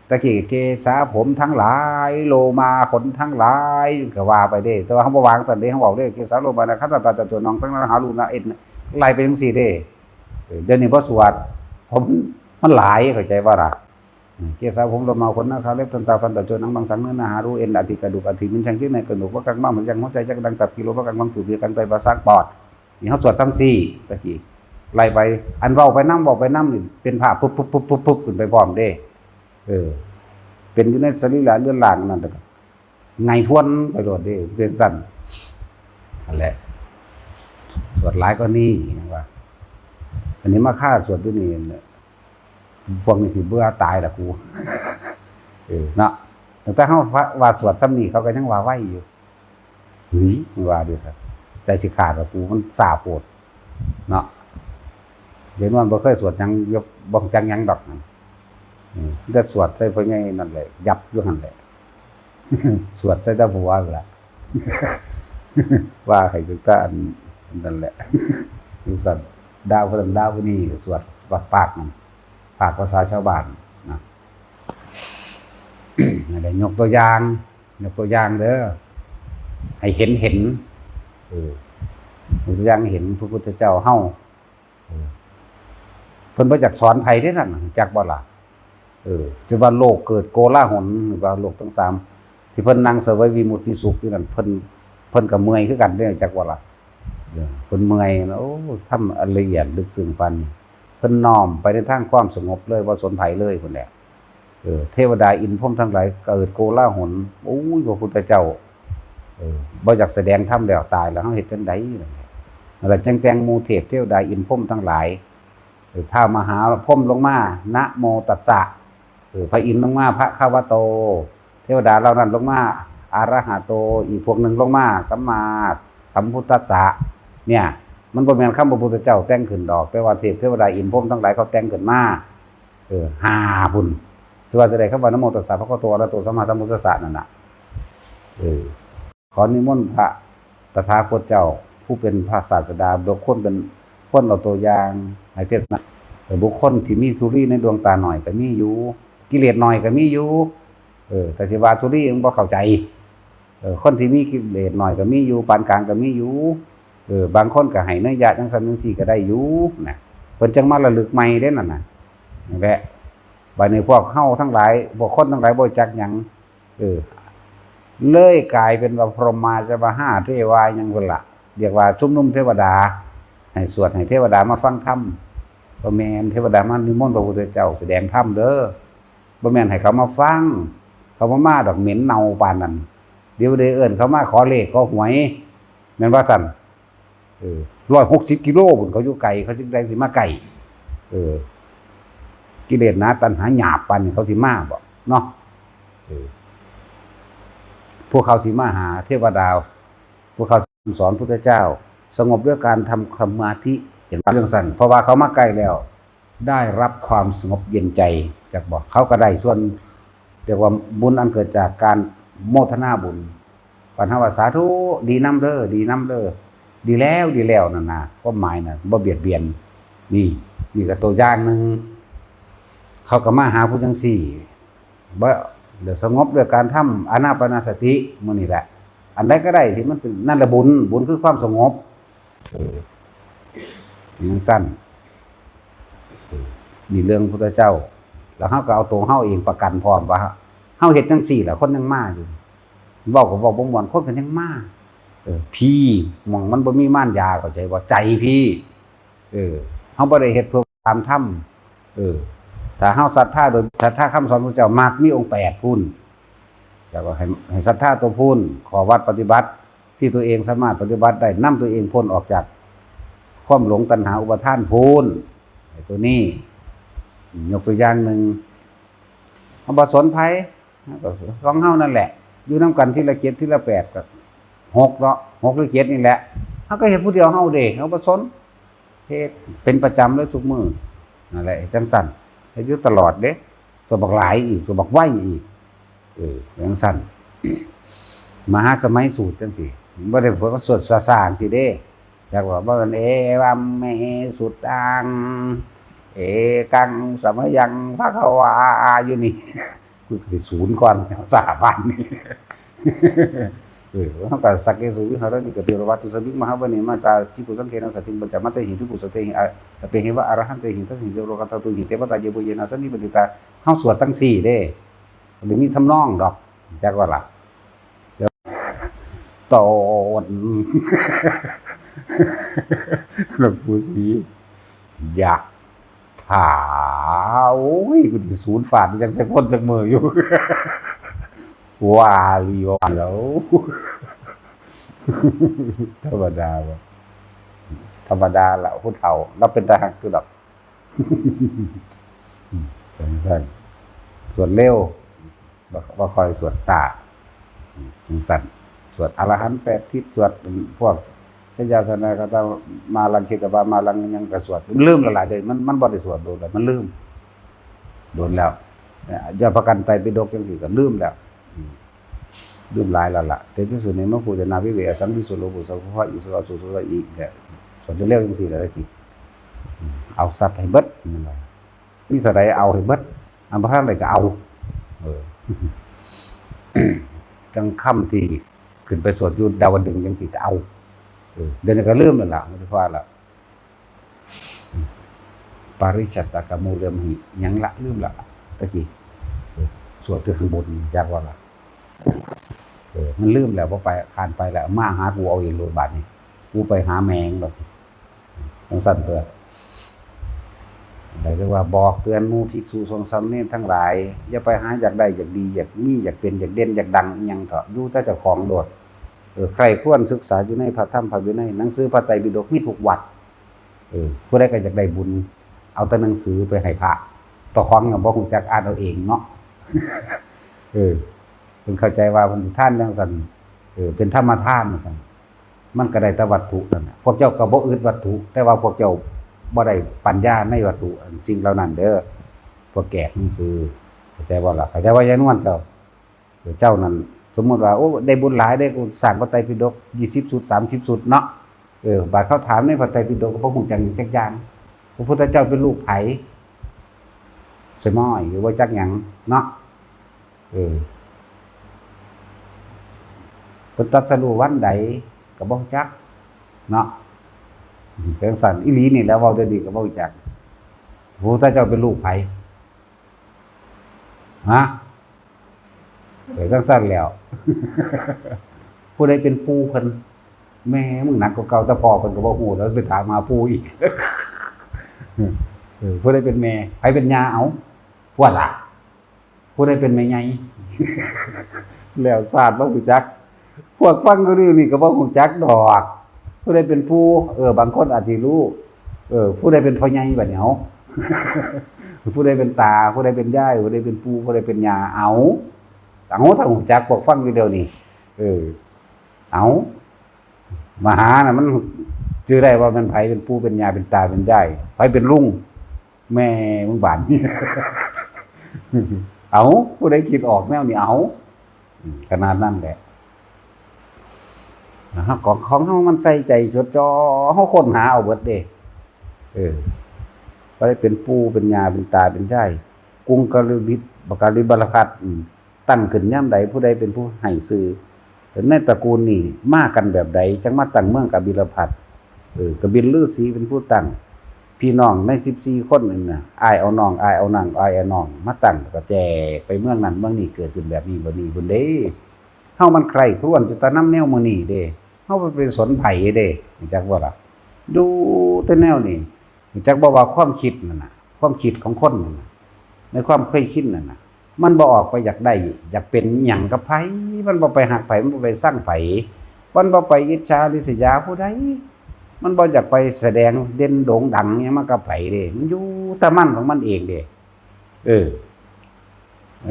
ตะกี้เกศาผมทั้งหลาย โลมาขนทั้งหลาย ก็ว่าไปเด้ แต่ว่าเฮาบ่วางซั่นเด้ เฮาเว้าเด้ เกศาโลมานะ คันตาตาตัวน้องทั้งนั้นหาลูกนะเอ็น ไล่ไปจั่งซี่เด้ เออ เดี๋ยวนี้บ่สวด ผมมันหลาย เข้าใจบ่ล่ะ เกศาผมโลมาขนหน้าขาเล็บทันตาฟันตะโจหนังมังสังเนื้อหน้าหารูเอ็นอธิกระดูกอธิมันช่างที่ในกระดูกว่ากังบ้างเหมือนจังหัวใจจักดังตับกิโลว่ากังบ้างตูดเบียกังไตประสาทปอด นี่เฮาสวดซ้ำซี่ตะกี้ ไล่ไป อันเว้าไปนำ เว้าไปนำนี่เป็นภาพปุ๊บปุ๊บปุ๊บปุ๊บปุ๊บขึ้นไปพร้อมเด้ เออ เป็นอยู่ในสรีระเรือนร่างนั่นแหละ ไงทวนไปโลดเด้ เป็นซั่น นั่นแหละ สวดหลายกว่านี้นะว่า อันนี้มาฆ่าสวดอยู่นี่ พวกนี้สิเบื่อตายล่ะกู เออ เนาะ ตั้งแต่เฮาว่าสวดซ้ำนี่เขาก็ยังว่าไวอยู่ หึ มันว่าเด้อครับ ใจสิขาดล่ะกู มันซ่าโพด เนาะ เดี๋ยวนอนบ่เคยสวดหยัง บ่จักหยังดอกนั่น อืม แต่สวดใส่พ่อใหญ่นั่นแหละ ยับอยู่หั่นแหละ สวดใส่แต่ผัวนั่นล่ะ ว่าให้ตั้งแต่อันนั่นแหละ จั่งซั่น ด่าผู้นั้นด่าผู้นี้ สวดปากๆนั่น ปากภาษาชาวบ้านนะ นั่นแหละ ยกตัวอย่าง ยกตัวอย่างเด้อ ให้เห็น เห็น เออ ยกตัวอย่างให้เห็นพระพุทธเจ้าเฮา เออ เพิ่นบ่จักสอนไผเด้นั่นน่ะ จักบ่ล่ะ เออ จนว่าโลกเกิดโกลาหล ว่าโลกทั้งสาม ที่เพิ่นนั่งเสวยวิมุตติสุขอยู่นั่น เพิ่น เพิ่นก็เมื่อยคือกันเด้ จักบ่ล่ะ เออ เพิ่นเมื่อยนะ โอ้ ทำอันละเอียดลึกซึ้งปานนี้ เพิ่นน้อมไปในทางความสงบเลย บ่สนไผเลยพุ้นแหละ เออ เทวดาอินทร์พรหมทั้งหลายเกิดโกลาหล โอ้ย พระพุทธเจ้า เออ บ่อยากแสดงธรรมแล้ว ตายแล้ว เฮาเฮ็ดจั่งใด นั่นแหละ จั่งแต่งหมู่เทพเทวดาอินทร์พรหมทั้งหลาย เออ ท้าวมหาพรหมลงมา นะโมตัสสะ เออ พระอินทร์ลงมา ภะคะวะโต เทวดาเหล่านั้นลงมา อะระหะโต อีกพวกหนึ่งลงมา สัมมาสัมพุทธัสสะ เนี่ย มันบ่แม่นคำพระพุทธเจ้าแต่งขึ้นดอก แต่ว่าเทพเทวดาอินทร์พรหมทั้งหลายเขาแต่งขึ้นมา เออ ห้าพุ้น สิว่าจะได้คำว่านะโมตัสสะ ภะคะวะโต อะระหะโต สัมมาสัมพุทธัสสะนั่นน่ะ เออ ขอนิมนต์พระตถาคตเจ้า ผู้เป็นพระศาสดา บุคคลเป็นคนเอาตัวอย่างให้เทศนา เออ บุคคลที่มีธุลีในดวงตาหน่อยก็มีอยู่ กิเลสหน่อยก็มีอยู่ เออ แต่สิว่าธุลีมันบ่เข้าใจ เออ คนที่มีกิเลสหน่อยก็มีอยู่ ปานกลางก็มีอยู่ เออ บางคนก็ให้นัยยะจั่งซั่นจั่งซี่ก็ได้อยู่นะ เพิ่นจั่งมาระลึกใหม่เด้นั่นน่ะ นั่นแหละ บัดนี้พวกเฮาทั้งหลาย พวกคนทั้งหลายบ่จักหยัง เออ เลยกลายเป็นว่าพรหมาจะมาห้าเทวายังพุ้นละ เรียกว่าชุมนุมเทวดา ให้สวดให้เทวดามาฟังธรรม บ่แม่นเทวดามานิมนต์พระพุทธเจ้าแสดงธรรมเด้อ บ่แม่นให้เขามาฟัง เขาบ่มาดอกเหม็นเน่าปานนั้น เดี๋ยวได้เอิ้นเขามาขอเลขขอหวย แม่นว่าซั่น เออ ร้อยหกสิบกิโลพุ้น เขาอยู่ไกล เขาจั่งใดสิมาใกล้ เออ กิเลสหนาตัณหาหยาบปานนี้เขาสิมาบ่เนาะ เออ พวกเขาสิมาหาเทวดา พวกเขาสอนพุทธเจ้า สงบด้วยการทำสมาธิ เห็นว่าเรื่องสั้น เพราะว่าเขามาใกล้แล้ว ได้รับความสงบเย็นใจ จักบอก เขาก็ได้ส่วน เรียกว่าบุญอันเกิดจากการโมทนาบุญ ปัญหาว่า "สาธุ ดีนำเด้อ ดีนำเด้อ ดีแล้ว ดีแล้ว" นั่นนะ ความหมายน่ะ บ่เบียดเบียน นี่ นี่ก็ตัวอย่างหนึ่ง เขาก็มาหาผู้จังซี่ บ่ เดี๋ยวสงบด้วยการทำอานาปานสติ มื้อนี้แหละ อันใดก็ได้ที่มันเป็น นั่นแหละบุญ บุญคือความสงบ เออ จังซั่น เออ นี่เรื่องพุทธเจ้า แล้วเฮาก็เอาตัวเฮาเองประกันพร้อมว่า เฮาเฮ็ดจังซี่แหละ คนยังมาอยู่ เว้าก็เว้าบ่ม่วน คนก็ยังมา เออ ผี หม่องมันบ่มีมารยา เข้าใจบ่ ใจผี เออ เฮาบ่ได้เฮ็ดเพื่อความธรรม เออ ถ้าเฮาศรัทธาโดยศรัทธาคำสอนพระเจ้า มักมีองค์แปดพุ้น แต่ว่าให้ ให้ศรัทธาตัวพุ้น ข้อวัดปฏิบัติ ที่ตัวเองสามารถปฏิบัติได้ นำตัวเองพ้นออกจากความหลงตัณหาอุปาทานพุ้น ไอ้ตัวนี้ ยกตัวอย่างหนึ่ง เฮาบ่สนไผ ของเฮานั่นแหละ อยู่นำกันทีละเจ็ด ทีละแปด ก็หกเนาะ หกหรือเจ็ดนี่แหละ เฮาก็เฮ็ดผู้เดียวเฮาเด้ เฮาบ่สน เฮ็ดเป็นประจำเลยทุกมื้อ นั่นแหละ จังซั่น เฮ็ดอยู่ตลอดเด้ ตัวบักหลายอีก ตัวบักไวอีก เออ จังซั่น มหาสมัยสูตรจังซี่ บ่ได้ว่าสวดซ่าๆจังซี่เด้ จักว่าบ่แม่น เอวัมเมสุตัง เอกังสมยังภะคะวา อยู่นี่ กูสิศูนย์ก่อน สหบ้านนี่ เออ เฮาก็ สักเกสุวิหารานิ กะเทวะตุสมิง มหาเวเน มาตา ภิกขุสังเฆนะ สัตถิง ปัญจมัตเตหิ ภิกขุสัตเตหิ อะ สัพเพหิวะ อรหันเตหิ ทัสสิง เจโร กัตถาตุหิ เตวะตา เย ปุเยนะ สันนิปติตา เฮาสวดจังซี่เด้ บ่ได้มีทำนองดอก จักว่าล่ะ โตน หลวงปู่ศรี ยะถา โอ้ย กูสิศูนย์ฟาดจังจักคนจักมื้ออยู่ ว่าลีว่าแล้ว ธรรมดาบ่ ธรรมดาละ ผู้เฒ่า ลาวเป็นตาฮักอยู่ดอก จังซั่น สวดเร็ว บ่ บ่ค่อยสวดช้า อืม จังซั่น สวดอรหันต์แปดทิศ สวดพวกชยาสนากตามาลัง คิตตาปามาลัง หยังก็สวด ลืมแล้วล่ะ เดี๋ยวมัน มันบ่ได้สวดโดนแล้ว มันลืม โดนแล้ว เนี่ย อย่าประกันไตรปิฎกจังซี่ก็ลืมแล้ว อืม ลืมหลายแล้วล่ะ เตชะสุเนมะภูจนาวิเวอสังวิสุโลภุสังโภภะอิสุอสุสุระอิเนี่ย สวดเร็วๆจังซี่ล่ะ ตะกี้ อืม เอาสัตว์ให้เบิด นั่นล่ะ มีเท่าใดเอาให้เบิด อันบ่ทันได้ก็เอา เออ จั่งคำที่ขึ้นไปสวดอยู่ดาวดึงส์จั่งซี้ก็เอา เออ เดี๋ยวนี้ก็ลืมแล้วล่ะ บ่ได้ว่าแล้ว ปาริชัตตกมูลมหิ หยังละ ลืมละ ตะกี้ เออ สวดอยู่ข้างบน จักว่าล่ะ เออ มันลืมแล้ว บ่ไป คร้านไปแล้ว มาหากูเอาเองโลดบาดนี้ กูไปหาแม่งดอก จั่งซั่นเด้อ ได้เรียกว่าบอกเตือนหมู่ภิกษุสงฆ์สามเณรทั้งหลาย อย่าไปหาอยากได้อยากดี อยากมีอยากเป็นอยากเด่นอยากดังอิหยังเถาะ อยู่แต่เจ้าของโลด เออ ใคร่ครวญศึกษาอยู่ในพระธรรมพระวินัย หนังสือพระไตรปิฎกมีทุกวัด เออ ผู้ใดก็อยากได้บุญ เอาแต่หนังสือไปให้พระ เจ้าของยังบ่ฮู้จักอ่านเอาเองเนาะ เออ เพิ่นเข้าใจว่าเพิ่นสิทานจั่งซั่น เออ เป็นธรรมทานจั่งซั่น มันก็ได้แต่วัตถุนั่นน่ะ พวกเจ้าก็บ่อึดวัตถุ แต่ว่าพวกเจ้าบ่ได้ปัญญาในวัตถุ อันสิ่งเหล่านั้นเด้อ พวกแจกหนังสือ เข้าใจบ่ล่ะ เข้าใจว่ายายนวลเจ้า เจ้านั่น สมมุติว่า โอ้ ได้บุญหลายเด้ กูสร้างพระไตรปิฎก ยี่สิบ ชุด สามสิบ ชุดเนาะ เออ บาดเขาถามในพระไตรปิฎกก็บ่ฮู้จักจักอย่าง พระพุทธเจ้าเป็นลูกไผ สมอย หรือว่าจักหยังเนาะ เออ เพิ่นตรัสรู้วันใดก็บ่รู้จักเนาะ จั่งซั่นอีหลีนี่แหละ เว้าเดี๋ยวนี้ก็บ่รู้จัก พระพุทธเจ้าเป็นลูกไผ ฮะ เออ จั่งซั่นแล้ว ผู้ใดเป็นปู่เพิ่น แม่มึงหนักกว่าเก่า แต่พ่อเพิ่นก็บ่ฮู้แล้ว ไปถามหาปู่อีก เออ ผู้ใดเป็นแม่ ไผเป็นย่า เอ้า ว่าล่ะ ผู้ใดเป็นแม่ใหญ่ แล้วชาติบ่รู้จัก พวกฟังอยู่นี่ก็บ่รู้จักดอก ผู้ใดเป็นปู่ เออ บางคนอาจสิรู้ เออ ผู้ใดเป็นพ่อใหญ่บัดนี้ เอ้า ผู้ใดเป็นตา ผู้ใดเป็นยาย ผู้ใดเป็นปู่ ผู้ใดเป็นย่า เอ้า เอ้า ถ้ารู้จัก พวกฟังอยู่เดี๋ยวนี้ เออ เอา มหาน่ะมันจื่อได้ว่าเป็นไผ เป็นปู่เป็นย่าเป็นตาเป็นยาย ไผเป็นลุง แม่มึงบาดนี่ เอา ผู้ใดคิดออกแนวนี้ เอา อืม ขนาดนั้นแหละ นะฮะ ของ ของเฮามันใส่ใจจดจ่อ เฮาค้นหาเอาเบิดเด้ เออ บ่ได้เป็นปู่เป็นย่าเป็นตาเป็นยาย กรุงกาลิบิด กาลิบาลพัส อืม ตั้งขึ้นยามใด ผู้ใดเป็นผู้ให้ชื่อ แต่ในตระกูลนี่มากันแบบใด จังมาตั้งเมืองกาบิลพัส เออ กบิลฤๅษีเป็นผู้ตั้ง พี่น้องในสิบสี่คนนั่นน่ะ อ้ายเอาน้อง อ้ายเอาน้อง อ้ายเอาน้อง มาตั้ง ก็แจกไปเมืองนั้นเมืองนี้ เกิดขึ้นแบบนี้ แบบนี้ พุ้นเด้ เฮามันใคร่ครวญอยู่แต่นำแนวมื้อนี้เด้ เฮาบ่ไปสนไผเด้ รู้จักบ่ล่ะ อยู่แต่แนวนี้ รู้จักบ่ว่าความคิดนั่นน่ะ ความคิดของคนนั่นน่ะ ในความเคยชินนั่นน่ะ มันบ่ออกไปอยากได้ อยากเป็นหยังกับไผ มันบ่ไปฮักไผ มันบ่ไปซังไผ มันบ่ไปอิจฉาริษยาผู้ใด มันบ่อยากไปแสดงเด่นโด่งดังหยังมากับไผเด้ มันอยู่แต่มันของมันเองเด้ เออ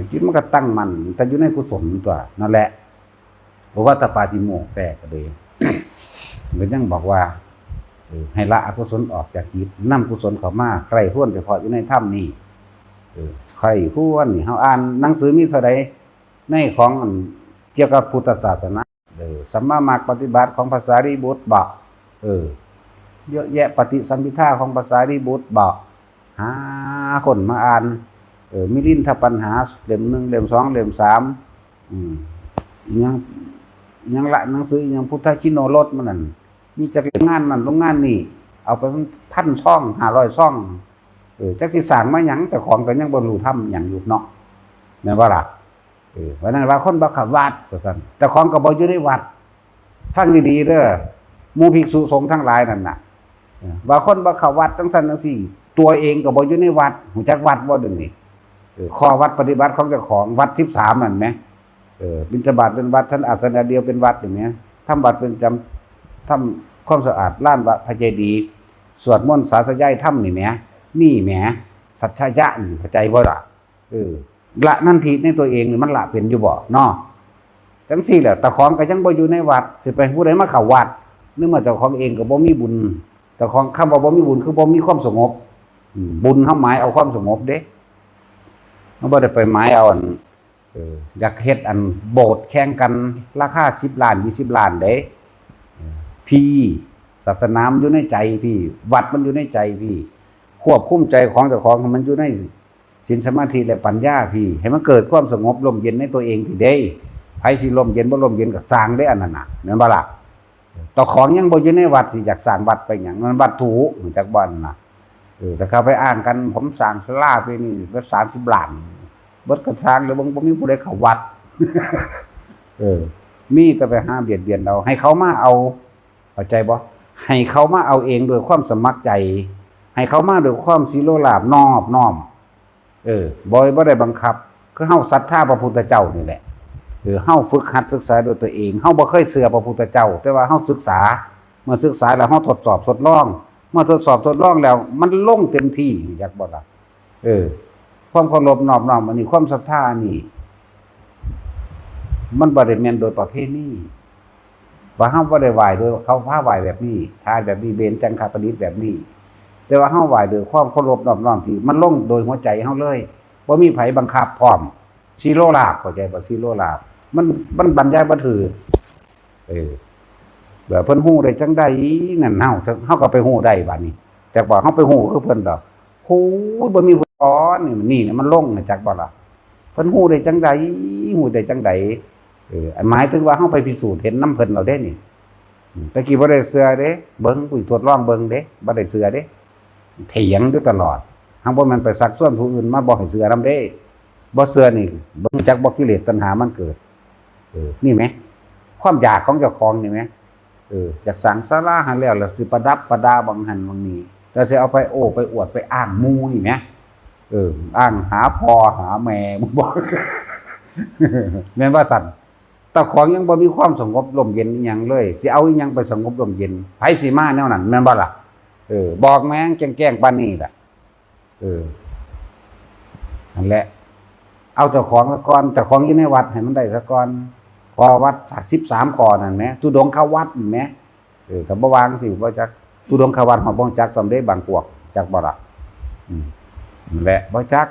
จิตมันก็ตั้งมั่น แต่อยู่ในกุศลตัว นั่นแหละ โอวัตตปาติโมกข์แปลก็เลย ก็ยังบอกว่า เออ ให้ละอกุศลออกจากจิต นำกุศลเข้ามา ใคร่ครวญเฉพาะอยู่ในธรรมนี่ เออ ใคร่ครวญนี่ เฮาอ่านหนังสือมีเท่าใด ในของอันเกี่ยวกับพุทธศาสนา เออ สัมมามรรคปฏิบัติของพระสารีบุตรบ่ เออ เยอะแยะ ปฏิสัมภิทาของพระสารีบุตรบ่ หาคนมาอ่าน เออ มิลินทปัญหา เล่มหนึ่ง เล่มสอง เล่มสาม อืม อิหยัง อิหยังละ หนังสืออิหยังพุทธชินโนรสมันนั่น มีจักโรงงานนั่นโรงงานนี่ เอาไปพันซอง ห้าร้อยซอง เออ จักสิสร้างมาหยัง เจ้าของก็ยังบ่รู้ธรรมหยังอยู่เนาะ แม่นบ่ล่ะ เออ ว่านั้นว่าคนบ่เข้าวัด ว่าซั่น เจ้าของก็บ่อยู่ในวัด ฟังดีๆเด้อ หมู่ภิกษุสงฆ์ทั้งหลายนั่นน่ะ เออ ว่าคนบ่เข้าวัดจังซั่นจังซี่ ตัวเองก็บ่อยู่ในวัด รู้จักวัดบ่เดี๋ยวนี้ เออ ข้อวัดปฏิบัติของเจ้าของ วัดสิบสามนั่นแหม เออ บิณฑบาตเป็นวัด ฉันอาสนะเดียวเป็นวัด อย่างเนี้ย ทำวัดเป็นจำ ทำความสะอาดลานพระเจดีย์ สวดมนต์สาธยายธรรมนี่แหม นี่แหม สัจจะนี่ เข้าใจบ่ล่ะ เออ ละนัตถิในตัวเองนี่มันละเป็นอยู่บ่เนาะ จังซี่แหละ เจ้าของก็ยังบ่อยู่ในวัด สิไปผู้ใดมาเข้าวัด ในเมื่อเจ้าของเองก็บ่มีบุญ เจ้าของ คำว่าบ่มีบุญคือบ่มีความสงบ อืม บุญเฮาหมายเอาความสงบเด้ เฮาบ่ได้ไปหมายเอาอัน เออ อยากเฮ็ดอันโบสถ์แข่งกัน ราคาสิบล้าน ยี่สิบล้านเด้ เออ พี่ ศาสนามันอยู่ในใจพี่ วัดมันอยู่ในใจพี่ ควบคุมใจของเจ้าของให้มันอยู่ในศีลสมาธิและปัญญาพี่ ให้มันเกิดความสงบร่มเย็นในตัวเองพี่เด้ ไผสิร่มเย็นบ่ร่มเย็นก็ซ่างเด้ อันนั้นน่ะ แม่นบ่ล่ะ เจ้าของยังบ่อยู่ในวัดสิอยากสร้างวัดไปหยัง มันวัตถุ รู้จักบ่นั่นน่ะ เออ แต่เขาไปอ้างกัน ผมสร้างศาลาไปนี่เบิดสามสิบล้าน เบิดกระซ่างเลย บ่ บ่มีผู้ใดเข้าวัด เออ มีแต่ไปหาเบียดเบียนเอา ให้เขามาเอา เข้าใจบ่ ให้เขามาเอาเองด้วยความสมัครใจ ให้เขามาด้วยความสิโลราภนอบน้อม เออ บ่ บ่ได้บังคับ คือเฮาศรัทธาพระพุทธเจ้านี่แหละ เออ เฮาฝึกหัดศึกษาด้วยตัวเอง เฮาบ่เคยเชื่อพระพุทธเจ้า แต่ว่าเฮาศึกษา เมื่อศึกษาแล้วเฮาทดสอบทดลอง เมื่อทดสอบทดลองแล้ว มันลงเต็มที่ รู้จักบ่ล่ะ เออ ความเคารพนอบน้อมอันนี้ ความศรัทธาอันนี้ มันบ่ได้แม่นโดยประเพณี ว่าเฮาบ่ได้ไหว้โดยเขาพาไหว้แบบนี้ ทานแบบนี้ เบญจางคประดิษฐ์แบบนี้ แต่ว่าเฮาไหว้โดยความเคารพนอบน้อมที่มันลงโดยหัวใจเฮาเลย บ่มีไผบังคับพร้อม สิโลราภ เข้าใจบ่ สิโลราภ มัน มันบรรยายบ่ถืก เออ แบบเพิ่นฮู้ได้จังใดนั่น เฮา เฮาก็ไปฮู้ได้บัดนี้ แต่ว่าเฮาไปฮู้คือเพิ่นดอก ฮู้ บ่มีผู้สอนนี่ นี่มันลงน่ะ จักบ่ล่ะ เพิ่นฮู้ได้จังใด ฮู้ได้จังใด เออ อันหมายถึงว่าเฮาไปพิสูจน์เห็นนำเพิ่นแล้วเด้นี่ อืม แต่กี้บ่ได้เชื่อเด้ เบิ่ง กูทดลองเบิ่งเด้ บ่ได้เชื่อเด้ เถียงอยู่ตลอด หากบ่แม่นไปชักชวนผู้อื่นมาบอกให้เชื่อนำเด้ บ่เชื่อนี่ เบิ่งจักบ่กิเลสตัณหามันเกิด เออ นี่แหม ความอยากของเจ้าของนี่แหม เออ อยากสร้างศาลาให้แล้ว แล้วสิประดับประดาบังหั้นบังนี้ แล้วสิเอาไปโอ้ไปอวดไปอ้างหมู่นี่แหม เออ อ้างหาพ่อหาแม่ มึงบอก แม่นว่าซั่น เจ้าของยังบ่มีความสงบร่มเย็นอิหยังเลย สิเอาอิหยังไปสงบร่มเย็น ไผสิมาแนวนั้น แม่นบ่ล่ะ เออ บอกแม่งแจ้งๆปานนี้ล่ะ เออ นั่นแหละ เอาเจ้าของซะก่อน เจ้าของอยู่ในวัดให้มันได้ซะก่อน ข้อวัดสิบสามข้อนั่นแหม ทุดงควัตรนั่นแหม เออ ถ้าบ่วางสิบ่จัก ทุดงควัตรเฮาบ่จักส่ำเด้ บางพวก จักบ่ล่ะ อืม นั่นแหละ บ่จัก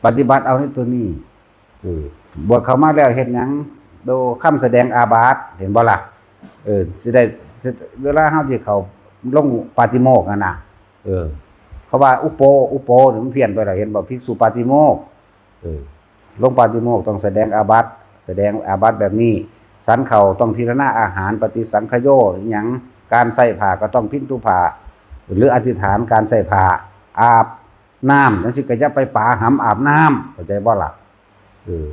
ปฏิบัติเอาในตัวนี้ เออ บวชเข้ามาแล้วเฮ็ดหยัง โดคำแสดงอาบัติ เห็นบ่ล่ะ เออ สิได้ เวลาเฮาสิเข้าลงปาฏิโมกข์นั่นน่ะ เออ เขาว่าอุปโป อุปโปนี่มันเพี้ยนไปแล้ว เห็นบ่ ภิกษุปาฏิโมกข์ เออ ลงปาฏิโมกข์ต้องแสดงอาบัติ แสดงอาบัติแบบนี้ ฉันข้าวต้องพิจารณาอาหาร ปฏิสังขโย อิหยัง การใส่ผ้าก็ต้องพินทุผ้า หรืออธิษฐานการใส่ผ้า อาบน้ำ จังซี้ก็อย่าไปป๋าหำอาบน้ำ เข้าใจบ่ล่ะ เออ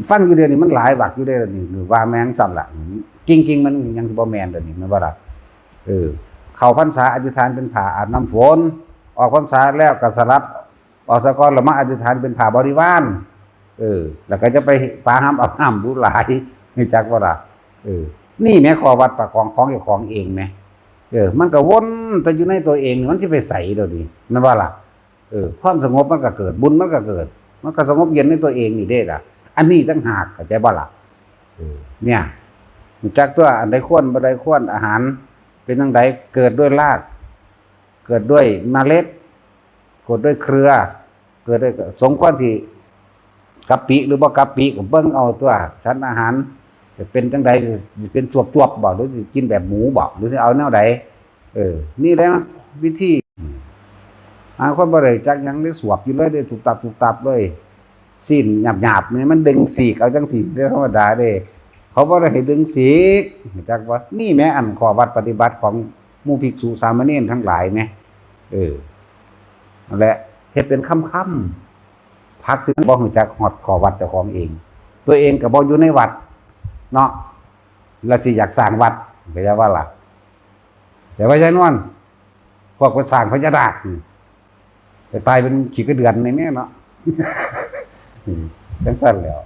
ฟังอยู่เดี๋ยวนี้มันหลายวรรคอยู่เด้อนี่ ว่าแม่นซ้ำล่ะ จริงๆ มันยังสิบ่แม่นเดี๋ยวนี้ แม่นบ่ล่ะ เออ เข้าพรรษาอธิษฐานเป็นผ้าอาบน้ำฝน ออกพรรษาแล้วก็สลัดออกซะก่อน แล้วมาอธิษฐานเป็นผ้าบริวาร เออ แล้วก็จะไปป๋าหำอาบน้ำดูหลาย รู้จักบ่ล่ะ เออ นี่แหมข้อวัดปากของของเจ้าของเองแหม เออ มันก็วนแต่อยู่ในตัวเองนี่ มันสิไปไสเดี๋ยวนี้ แม่นบ่ล่ะ เออ ความสงบมันก็เกิด บุญมันก็เกิด มันก็สงบเย็นในตัวเองนี่เด้ล่ะ อันนี้ต่างหาก เข้าใจบ่ล่ะ เออ เนี่ย รู้จักตัว อันใดควร บ่ใดควร อาหาร เป็นจั่งใด เกิดด้วยราก เกิดด้วยเมล็ด เกิดด้วยเครือ เกิดด้วย สมควรสิกะปิหรือบ่กะปิ ก็เบิ่งเอาตัว ฉันอาหาร จะเป็นจั่งใด สิเป็นจวบๆ บ่ หรือสิกินแบบหมูบ่ หรือสิเอาแนวใด เออ นี่แหละวิธี บางคนบ่ได้จักหยัง ได้สวบอยู่เลย ได้ตุบตับตุบตับเลย ซี้นหยาบๆ นี่มันดึงสีกเอาจั่งซี้ เรื่องธรรมดาเด้ เขาบ่ได้ให้ดึงสีก รู้จักบ่ นี่แหมอันข้อวัดปฏิบัติของหมู่ภิกษุสามเณรทั้งหลายแหม เออ นั่นแหละ เฮ็ดเป็นค่ำๆ พระคือบ่รู้จักฮอดข้อวัดเจ้าของเอง ตัวเองก็บ่อยู่ในวัด เนาะ แล้วสิอยากสร้างวัด เข้าใจบ่ล่ะ แต่ว่ายายนวล พวกไปสร้างพญานาคนี่ ไปตายเป็นขี้กระเดือนในแม่เนาะ อืม จั่งซั้นแหล้ว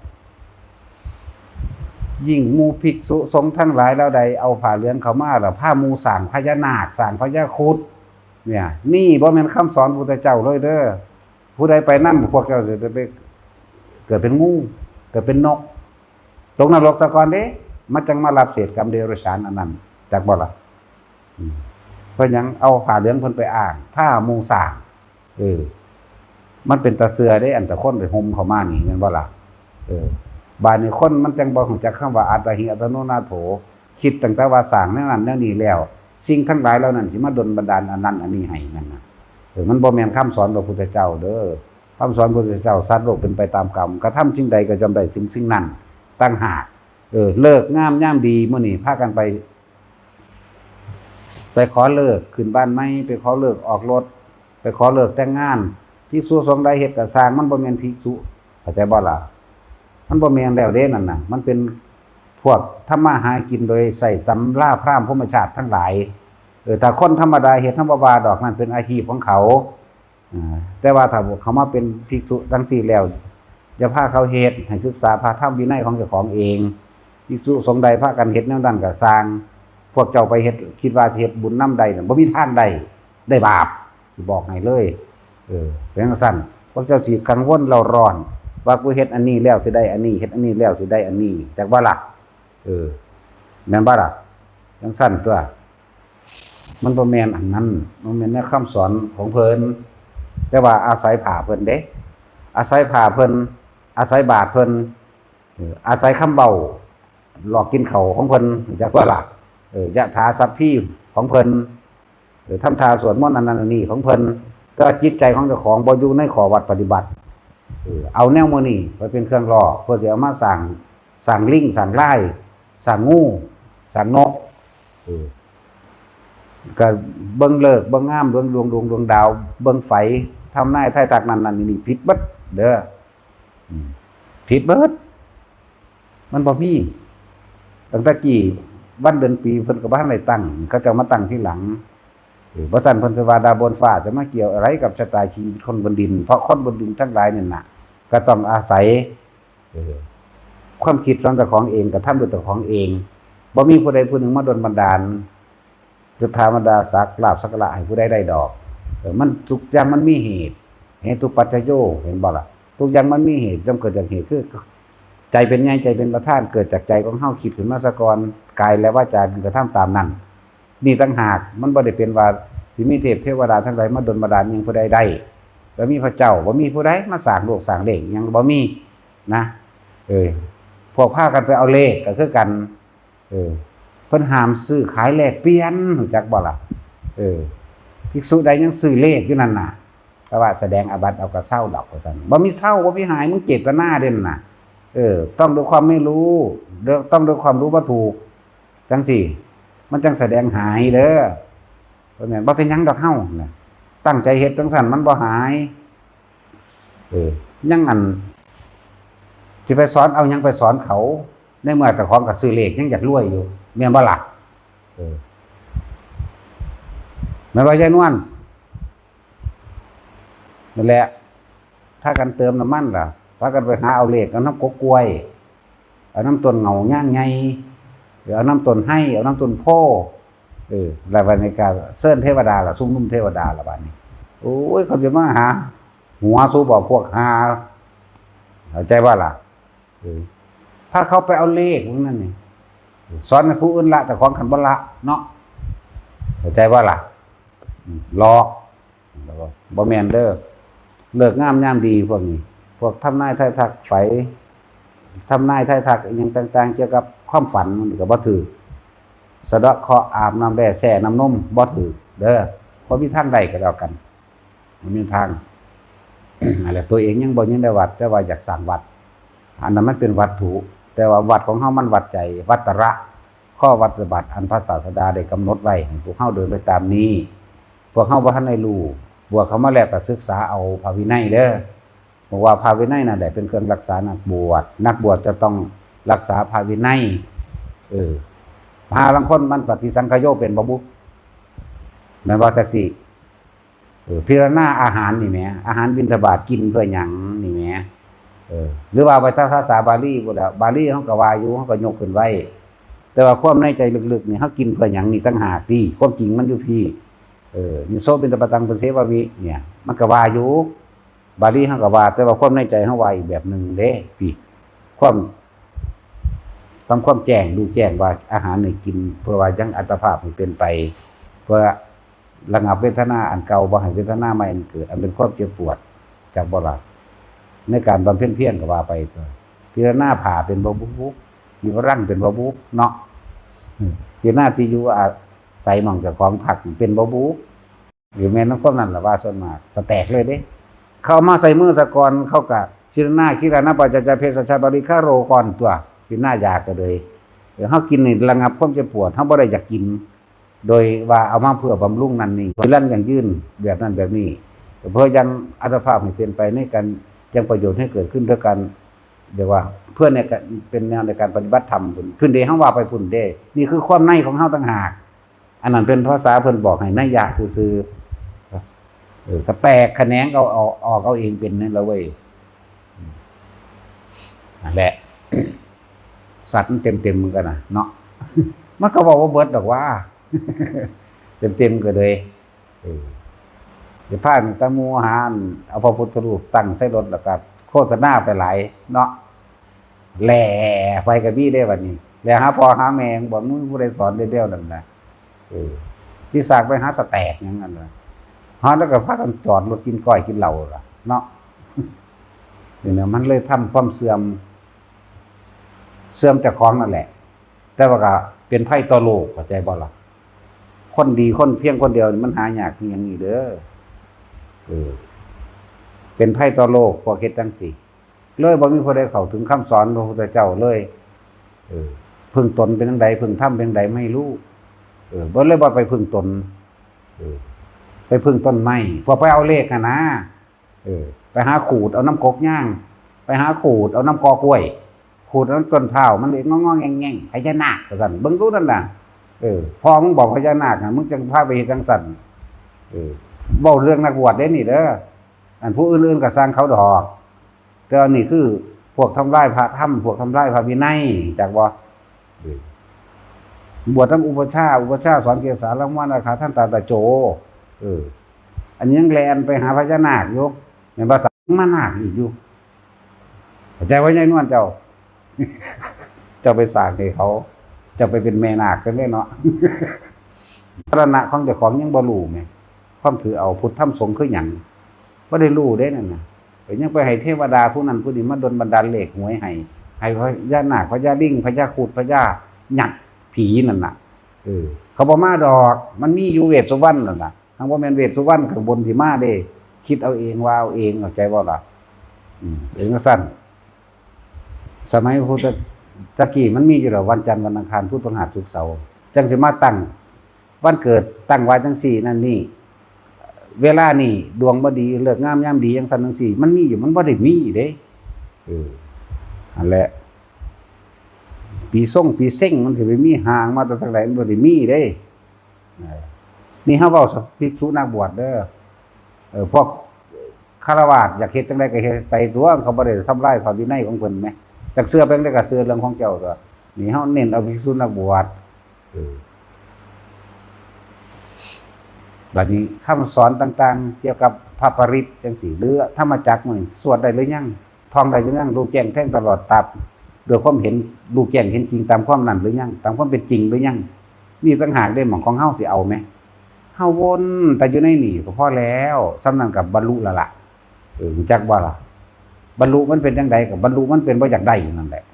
ยิ่งหมู่ภิกษุสงฆ์ทั้งหลายเหล่าใดเอาผ้าเหลืองเข้ามาแล้ว พาหมู่สร้างพญานาค สร้างพญาครุฑ เนี่ย นี่บ่แม่นคำสอนพระพุทธเจ้าเลยเด้อ ผู้ใดไปนำพวกเจ้าสิไปเกิดเป็นงู เกิดเป็นนก ตกนรกซะก่อนเด้ มันจั่งมารับเศษกรรมเดรัจฉานอันนั้น จักบ่ล่ะ อืม เพราะหยังเอาผ้าเหลืองเพิ่นไปอ้าง พาหมู่สร้าง เออ มันเป็นตาเชื่อเด้ อันแต่คนไปห่มเข้ามานี่ แม่นบ่ล่ะ เออ บาดนี้คนมันจั่งบ่รู้จักคำว่าอัตตาหิอัตโนนาโถ คิดตั้งแต่ว่าสร้างแนวนั้นแนวนี้แล้ว สิ่งทั้งหลายเหล่านั้นสิมาดลบันดาลอันนั้นอันนี้ให้นั่นน่ะ เออ มันบ่แม่นคำสอนพระพุทธเจ้าเด้อ คำสอนพระพุทธเจ้า สัตว์โลกเป็นไปตามกรรม กระทำสิ่งใดก็ย่อมได้ถึงสิ่งนั้น ต่างหาก เออ ฤกษ์งามยามดีมื้อนี้พากันไป ไปขอฤกษ์ขึ้นบ้านใหม่ ไปขอฤกษ์ออกรถ ไปขอฤกษ์แต่งงาน ภิกษุสงฆ์ใดเฮ็ดก็ซ่าง มันบ่แม่นภิกษุ เข้าใจบ่ล่ะ มันบ่แม่นแล้วเด้นั่นน่ะ มันเป็นพวกทำมาหากินโดยใช้ตำราพราหมณ์พรหมชาติทั้งหลาย เออ ถ้าคนธรรมดาเฮ็ด เฮาบ่ว่าดอก นั่นเป็นอาชีพของเขา อ่า แต่ว่าถ้าเขามาเป็นภิกษุจั่งซี้แล้ว อย่าพาเขาเฮ็ด ให้ศึกษาพระธรรมวินัยของเจ้าของเอง ภิกษุสงฆ์ใดพากันเฮ็ดแนวนั้นก็ซ่าง พวกเจ้าไปเฮ็ด คิดว่าสิเฮ็ดบุญนำได้น่ะ บ่มีทางได้ ได้บาป สิบอกให้เลย เออ เป็นจั่งซั้น พวกเจ้าสิกังวลเร่าร้อน ว่ากูเฮ็ดอันนี้แล้วสิได้อันนี้ เฮ็ดอันนี้แล้วสิได้อันนี้ จักบ่ล่ะ เออ แม่นบ่ล่ะ จั่งซั้นตั๊ว มันบ่แม่นอันนั้น มันแม่นในคำสอนของเพิ่น แต่ว่าอาศัยผ้าเพิ่นเด้ อาศัยผ้าเพิ่น อาศัยบาตรเพิ่น เออ อาศัยคำเว้า หลอกกินข้าวของเพิ่น จักว่าล่ะ เออ ยะถาสัพพีของเพิ่น เออ ทำท่าสวดมนต์อันนั้นอันนี้ของเพิ่น แต่ว่าจิตใจของเจ้าของบ่อยู่ในข้อวัดปฏิบัติ เออ เอาแนวมื้อนี้ไปเป็นเครื่องล่อ เพื่อสิเอามาสร้าง สร้างลิง สร้างลาย สร้างงู สร้างนก เออ ก็เบิ่งฤกษ์ เบิ่งงาม เบิ่งดวง ดวง ดวงดาว เบิ่งไฟ ทำนายทายทักนั่นนั่นนี่ ผิดเบิดเด้อ อืม ผิดเบิด มันบ่มี ตั้งแต่กี้วันเดือนปีเพิ่นก็บ่ทันได้ตั้ง เขาเจ้ามาตั้งทีหลัง เออ บ่ซั้นเพิ่นสิว่าดาวบนฟ้าจะมาเกี่ยวอะไรกับชะตาชีวิตคนบนดิน เพราะคนบนดินทั้งหลายนี่น่ะ ก็ต้องอาศัย เออ ความคิดของเจ้าของเอง กระทำด้วยเจ้าของเอง บ่มีผู้ใดผู้หนึ่งมาดลบันดาล ยศถาบรรดาศักดิ์ลาภสักการะให้ผู้ใดได้ดอก เออ มันทุกอย่างมันมีเหตุ เหตุปัจจโย เห็นบ่ล่ะ ทุกอย่างมันมีเหตุ ย่อมเกิดจากเหตุ คือ ใจเป็นใหญ่ ใจเป็นประธาน เกิดจากใจของเฮาคิดขึ้นมาซะก่อน กายและวาจาการกระทำตามนั้น นี่ต่างหาก มันบ่ได้เป็นว่าสิมีเทพเทวดาทั้งหลายมาดลบันดาลหยังผู้ใดได้ บ่มีพระเจ้า บ่มีผู้ใดมาสร้างโลกสร้างเลขหยัง บ่มีนะ เออ พวกพากันไปเอาเลขก็คือกัน เออ เพิ่นห้ามซื้อขายแลกเปลี่ยน รู้จักบ่ล่ะ เออ ภิกษุใดยังซื้อเลขอยู่นั่นน่ะ แต่ว่าแสดงอาบัติเอากระเซ้าดอกว่าซั่น บ่มีเซ้า บ่มีหาย มึงเจตนาเด่นน่ะ เออ ต้องด้วยความไม่รู้ เด้อ ต้องด้วยความรู้ว่าถูก จังซี่ มันจังแสดงหายเด้อ เพราะแม่นบ่เป็นหยังดอกเฮาน่ะ ตั้งใจเฮ็ดจังซั่นมันบ่หาย เออ ยังอัน สิไปสอนเอาหยังไปสอนเขา ในเมื่อเจ้าของก็ซื้อเลขยังอยากรวยอยู่ แม่นบ่ล่ะ เออ แม่นบ่ยายนวล นั่นแหละ พากันเติมน้ำมันล่ะ พากันไปหาเอาเลขเอาน้ำกกกล้วย เอาน้ำต้นเหง้าย่างใหญ่ หรือเอาน้ำต้นไฮ เอาน้ำต้นโพธิ์ เออ แล้วบัดนี้ก็เชิญเทวดาล่ะ ชุมนุมเทวดาล่ะบัดนี้ โอ้ย เขาสิมาหา หัวสูบบ่พวกหา เข้าใจบ่ล่ะ เออ พาเขาไปเอาเลขพวกนั้นนี่ สอนให้ผู้อื่นละ แต่ของคันบ่ละเนาะ เข้าใจบ่ล่ะ อืม หลอก แล้วก็บ่แม่นเด้อ เลิกงามยามดีพวกนี้ พวกทำนายทายทักไฟ ทำนายทายทักอิหยังต่างๆ เกี่ยวกับความฝันมันก็บ่ถืก สะเดาะเคราะห์อาบน้ำแร่แช่น้ำนมบ่ถืกเด้อ บ่มีทางใดก็แล้วกัน บ่มีทาง นั่นแหละ ตัวเองยังบ่ยังได้วัด แต่ว่าอยากสร้างวัด อันนั้นมันเป็นวัตถุ แต่ว่าวัดของเฮามันวัดใจ วัตระ ข้อวัตรบัตรอันพระศาสดาได้กำหนดไว้ให้พวกเฮาเดินไปตามนี้ พวกเฮาบ่ทันได้รู้ บวชเข้ามาแล้วก็ศึกษาเอาพระวินัยเด้อ บอกว่าพระวินัยนั่นแหละเป็นเครื่องรักษานักบวช นักบวชจะต้องรักษาพระวินัย เออ หาลางคนมันปฏิสังขโยเป็นบ่บุ แม่นบ่จักซี่ เออ พิจารณาอาหารนี่แหม อาหารบิณฑบาตกินเพื่อหยังนี่แหม เออ หรือว่าไปตามภาษาบาลีพุ้นแหละ บาลีเฮาก็ว่าอยู่ เฮาก็ยกขึ้นไว้ แต่ว่าความในใจลึกๆนี่ เฮากินเพื่อหยังนี่ต่างหากติ ความจริงมันอยู่พี้ เออ นิโสปิณฑปาตัง ปัสเสวามิ เนี่ย มันก็ว่าอยู่ บาลีเฮาก็ว่า แต่ว่าความในใจเฮาว่าอีกแบบหนึ่งเด้ พี้ ความ ทำความแจ้ง รู้แจ้งว่าอาหารนี่กิน เพื่อว่ายังอัตภาพให้เป็นไป เพื่อระงับเวทนาอันเก่า บ่ให้เวทนาใหม่อันเกิด อันเป็นความเจ็บปวด จักบ่ล่ะ ในการบำเพ็ญเพียรก็ว่าไป พิจารณาผ้าเป็นบ่บุ จีวรังเป็นบ่บุเนาะ อืม พิจารณาที่อยู่อาศัยหม่องเจ้าของพักเป็นบ่บุ หรือแม่นนำความนั้นล่ะว่าส่วนมาก สแต็กเลยเด้ เขาเอามาใส่มือซะก่อน เขาก็ คิรานา คิรานา ปาจจา เภสัชชา บริคาโร ก่อนตั๊ว คิรานา ยาก็เลย เออ เฮากินนี่ระงับความเจ็บปวด เฮาบ่ได้อยากกิน โดยว่าเอามาเพื่อบำรุงนั่นนี่ เพื่อรังยั่งยืนแบบนั้นแบบนี้ เพื่อยังอัตภาพให้เป็นไปในการยังประโยชน์ให้เกิดขึ้นด้วยกัน เรียกว่าเพื่อในการเป็นแนวในการปฏิบัติธรรมพุ้น พุ้นเด้ เฮาว่าไปพุ้นเด้ นี่คือความในของเฮาต่างหาก อันนั้นเป็นภาษาเพิ่นบอกให้นัยยะซื่อๆ เออ ก็แตกแขนงเอา เอา ออกเอาเองเป็นนั่นละเว้ย นั่นแหละ สัตว์มันเต็มๆ เหมือนกันนะเนาะ มันก็บอกว่าเบิดดอกว่า เต็มๆ ก็เลย เออ สิพากันตะหมู่หาอันเอาพระพุทธรูปตั้งใส่รถแล้วก็โฆษณาไปหลายเนาะ แหล่ไปก็มีเด้บัดนี้ แหล่หาพ่อหาแม่ บ่มีผู้ใดสอนเด้ แนวนั้นน่ะ เออ ที่สากไปหาสแต็กหยังนั่นน่ะ หาแล้วก็พากันจอดรถกินก้อยกินเหล้าล่ะเนาะ นี่นะ มันเลยทำความเสื่อม เสื่อมเจ้าของนั่นแหละ แต่ว่าก็เป็นภัยต่อโลก เข้าใจบ่ล่ะ คนดีคนเพียงคนเดียวนี่มันหายากคือหยังนี่เด้อ เออ เป็นภัยต่อโลก พวกเฮ็ดจังซี่ เลยบ่มีผู้ใดเข้าถึงคำสอนพระพุทธเจ้าเลย เออ พึ่งตนเป็นจั่งใด พึ่งธรรมเป็นจั่งใดไม่รู้ เออ บ่เลยบ่ไปพึ่งตน เออ ไปพึ่งต้นไม้ พวกไปเอาเลขหั้นนะ เออ ไปหาขูดเอาน้ำกกย่าง ไปหาขูดเอาน้ำกอกล้วย ขูดเอาน้ำต้นพร้าว มันเลยงอๆ แง่งๆ พญานาคว่าซั่น เบิ่งดูนั่นน่ะ เออ พ่อมึงบอกพญานาคน่ะ มึงจั่งพาไปเฮ็ดจั่งซั่น เออ เว้าเรื่องนักบวชเด้นี่เด้อ อันผู้อื่นๆ ก็ซ่างเขาดอก แต่ว่านี่คือพวกทำลายพระธรรม พวกทำลายพระวินัย จักบ่ เออ บวชนำอุปัชฌาย์ อุปัชฌาย์สอนเกสาลังวานาคาทันตาตะโจ เออ อันนี้ยังแล่นไปหาพญานาคอยู่ แม่นภาษามานาคอีกอยู่ เข้าใจว่ายายนวลเจ้า เจ้าไปสร้างให้เขา เจ้าไปเป็นแม่นาคกันเลยเนาะ สรณะของเจ้าของยังบ่รู้แหม ความถือเอาพุทธธรรมสงฆ์คือหยัง บ่ได้รู้เด้นั่นน่ะ เออ ยังไปให้เทวดาผู้นั้นผู้นี้มาดลบันดาลเลขหวยให้ ให้พญานาค พญาลิง พญาครุฑ พญายักษ์ ผีนั่นน่ะ เออ เขาบ่มาดอก มันมีอยู่เวสสุวรรณนั่นน่ะ ทางบ่แม่นเวสสุวรรณข้างบนสิมาเด้ คิดเอาเอง ว่าเอาเอง เข้าใจบ่ล่ะ อืม เป็นจั่งซั่น สมัยพุทธตะกี้มันมีอยู่แล้ว วันจันทร์ วันอังคาร พุธ พฤหัส ศุกร์ เสาร์ จั่งสิมาตั้งวันเกิด ตั้งไว้จั่งซี่นั่นนี่ เวลานี่ดวงบ่ดี ฤกษ์งามยามดี จั่งซั่นจั่งซี่ มันมีอยู่ มันบ่ได้มีเด้ เออ นั่นแหละ ปีซงปีเซ็งมันสิไปมีห่างมาแต่ทางใด มันบ่ได้มีเด้ เออ นี่เฮาเว้ากับภิกษุนักบวชเด้อ เออ พวกฆราวาสอยากเฮ็ดจั่งใดก็เฮ็ดไปตั๊ว เขาบ่ได้ทำลายพระวินัยของเพิ่นแหม จักเชื่อไปจั่งใดก็เชื่อเรื่องของเจ้าตั๊ว นี่เฮาเน้นเอาภิกษุนักบวช เออ บัดนี้คำสอนต่างๆ เกี่ยวกับพระปริตรจั่งซี้ หรือธรรมจักรมื้อนี้สวดได้หรือยัง ท่องได้หรือยัง รู้แจ้งแทงตลอดตับ ด้วยความเห็น รู้แจ้งเห็นจริงตามความนั้นหรือยัง ตามความเป็นจริงหรือยัง นี่ต่างหากเด้ หม่องของเฮาสิเอาแหม เฮาวนแต่อยู่ในนี่ก็พอแล้ว ส่ำนั้นก็บรรลุแล้วล่ะ เออ รู้จักบ่ล่ะ บรรลุมันเป็นจั่งใด ก็บรรลุมันเป็นบ่อยากได้นั่นแหละ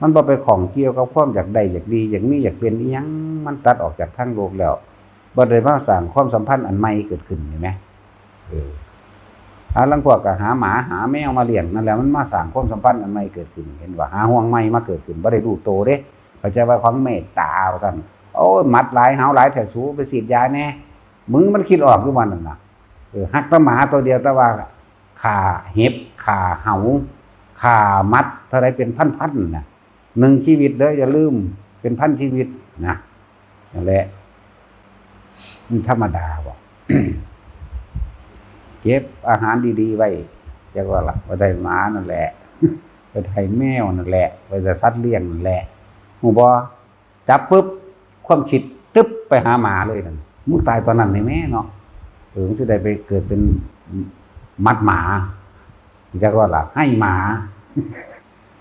มันบ่ไปข้องเกี่ยวกับความอยากได้ อยากดี อยากมี อยากเป็นอิหยัง มันตัดออกจากทางโลกแล้ว บ่ได้มาสร้างความสัมพันธ์อันใหม่เกิดขึ้น เห็นไหม เออ อ่า ลางพวกก็หาหมาหาแมวมาเลี้ยง นั่นแหละ มันมาสร้างความสัมพันธ์อันใหม่เกิดขึ้น เห็นบ่ หาห่วงใหม่มาเกิดขึ้น บ่ได้รู้โตเด้ เข้าใจว่าของเมตตาว่าซั่น โอ้ย หมัดหลาย หาวหลายแท้สู ไปฉีดยาแหน่ มึงมันคิดออกอยู่ว่านั่นน่ะ เออ ฮักแต่หมาตัวเดียว แต่ว่าฆ่าเห็บ ฆ่าเหา ฆ่าหมัด เท่าใดเป็นพันๆ น่ะ หนึ่งชีวิตเด้อ อย่าลืม เป็นพันชีวิตนะ นั่นแหละ มันธรรมดาบ่ เก็บอาหารดีๆ ไว้ จักว่าล่ะ ไว้ให้หมานั่นแหละ ไว้ให้แมวนั่นแหละ ไว้ให้สัตว์เลี้ยงนั่นแหละ ฮู้บ่ จับปุ๊บ ความคิดตึ๊บไปหาหมาเลยนั่น มึงตายตอนนั้นนี่แม่เนาะ เออ มึงสิได้ไปเกิดเป็นหมัดหมา จักว่าล่ะ ให้หมา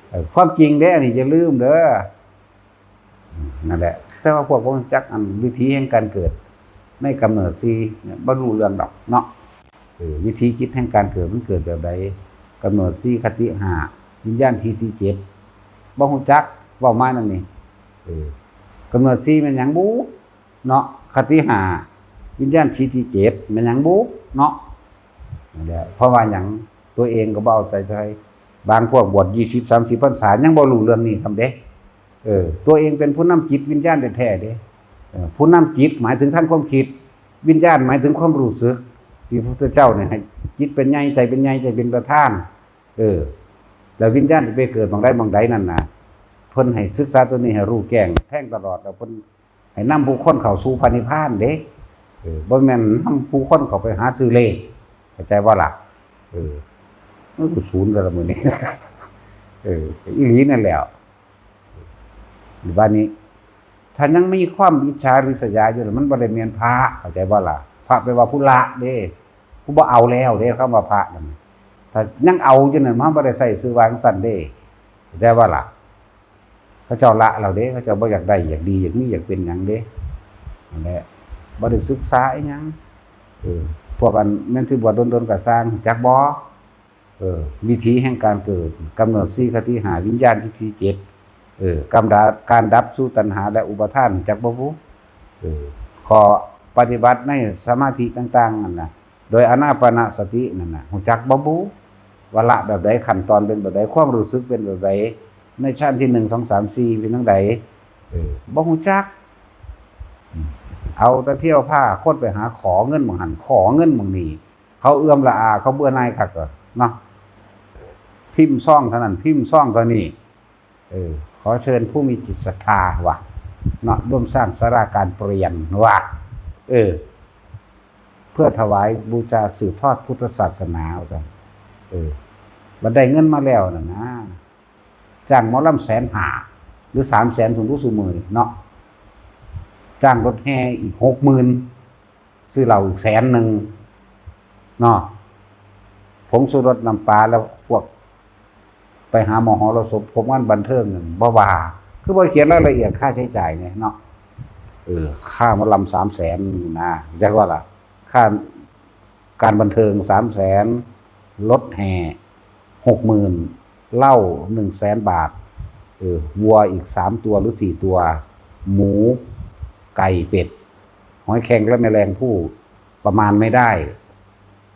เออ ความจริงเด้ อันนี้อย่าลืมเด้อ นั่นแหละ แต่ว่าพวกบ่รู้จักอันวิธีแห่งการเกิด ในกำเนิดสี่เนี่ย บ่รู้เรื่องดอกเนาะ เออ วิธีคิดแห่งการเกิดมันเกิดแบบใด กำเนิดสี่ คติห้า วิญญาณทิฏฐิเจ็ด บ่รู้จัก เว้ามานั่นนี่ เออ กำเนิดสี่แม่นหยังบุ เนาะ คติห้า วิญญาณทิฏฐิเจ็ด แม่นหยังบุ เนาะ นั่นแหละ เพราะว่าหยัง ตัวเองก็บ่เอาใจใส่ บางพวกบวชยี่สิบ สามสิบพรรษา ยังบ่รู้เรื่องนี้ซ้ำเด้ เออ ตัวเองเป็นผู้นำจิตวิญญาณแท้ๆ เด้ เออ ผู้นำจิตหมายถึงทางความคิด วิญญาณหมายถึงความรู้สึก ที่พระพุทธเจ้าเนี่ยให้จิตเป็นใหญ่ ใจเป็นใหญ่ ใจเป็นประธาน เออ แล้ววิญญาณสิไปเกิดหม่องใดหม่องใดนั่นน่ะ เพิ่นให้ศึกษาตัวนี้ให้รู้แจ้งแทงตลอด แล้วเพิ่นให้นำผู้คนเข้าสู่พระนิพพานเด้ เออ บ่แม่นนำผู้คนเข้าไปหาซื้อเลข เข้าใจบ่ล่ะ เออ มันก็ศูนย์ซะละมื้อนี้ เออ อีหลีนั่นแหละ บัดนี้ ถ้ายังมีความอิจฉาริษยาอยู่น่ะ มันบ่ได้แม่นพระ เข้าใจบ่ล่ะ พระแปลว่าผู้ละเด้ ผู้บ่เอาแล้วเด้ คำว่าพระนั่น ถ้ายังเอาอยู่นั่น มันบ่ได้ใช้ชื่อว่าจั่งซั่นเด้ เข้าใจบ่ล่ะ เขาเจ้าละแล้วเด้ เขาเจ้าบ่อยากได้ อยากดี อยากมี อยากเป็นหยังเด้ นั่นแหละ บ่ได้ศึกษาอิหยัง เออ พวกอันแม่นสิบวชโดนๆ ก็ซ่าง จักบ่ เออ วิธีแห่งการเกิด กำเนิดสี่ คติห้า วิญญาณทิฏฐิเจ็ด เออ กำดา การดับสู่ตัณหาและอุปาทาน จักบ่บุ เออ ข้อปฏิบัติในสมาธิต่างๆ นั่นน่ะ โดยอานาปานสตินั่นน่ะ รู้จักบ่บุ ว่าละแบบใด ขั้นตอนเป็นแบบใด ความรู้สึกเป็นแบบใด ในฌานที่หนึ่ง สอง สาม สี่ เป็นจั่งใด เออ บ่รู้จัก อืม เอาแต่เที่ยวพาคนไปหาขอเงินหม่องหั่น ขอเงินหม่องนี่ เขาเอือมละอา เขาเบื่อหน่ายคักเนาะ พิมพ์ซองเท่านั้น พิมพ์ซองเท่านี้ เออ ขอเชิญผู้มีจิตศรัทธาว่ะ เนาะ ร่วมสร้างศาลาการเปลี่ยนว่ะ เออ เพื่อถวายบูชาสืบทอดพุทธศาสนาว่าซั่น เออ บัดได้เงินมาแล้วน่ะนะ จ้างหมอลำแสนห้า หรือสามแสน พุ้นผู้ซุมื้อนี่เนาะ จ้างรถแห่อีกหกหมื่น ซื้อเหล้าอีกแสนหนึ่ง เนาะ ผงชูรสน้ำปลาแล้วพวก ไปหาหมอหอรสพ พบงานบันเทิงนั่นบ่ว่า คือบ่เขียนรายละเอียดค่าใช้จ่ายเนี่ยเนาะ เออ ค่าหมอลำสามแสนนะ จักว่าล่ะ ค่าการบันเทิงสามแสน รถแห่หกหมื่น เหล้าหนึ่งแสนบาท เออ วัวอีกสามตัวหรือสี่ตัว หมู ไก่ เป็ด หอยแครงและแมลงภู่ ประมาณไม่ได้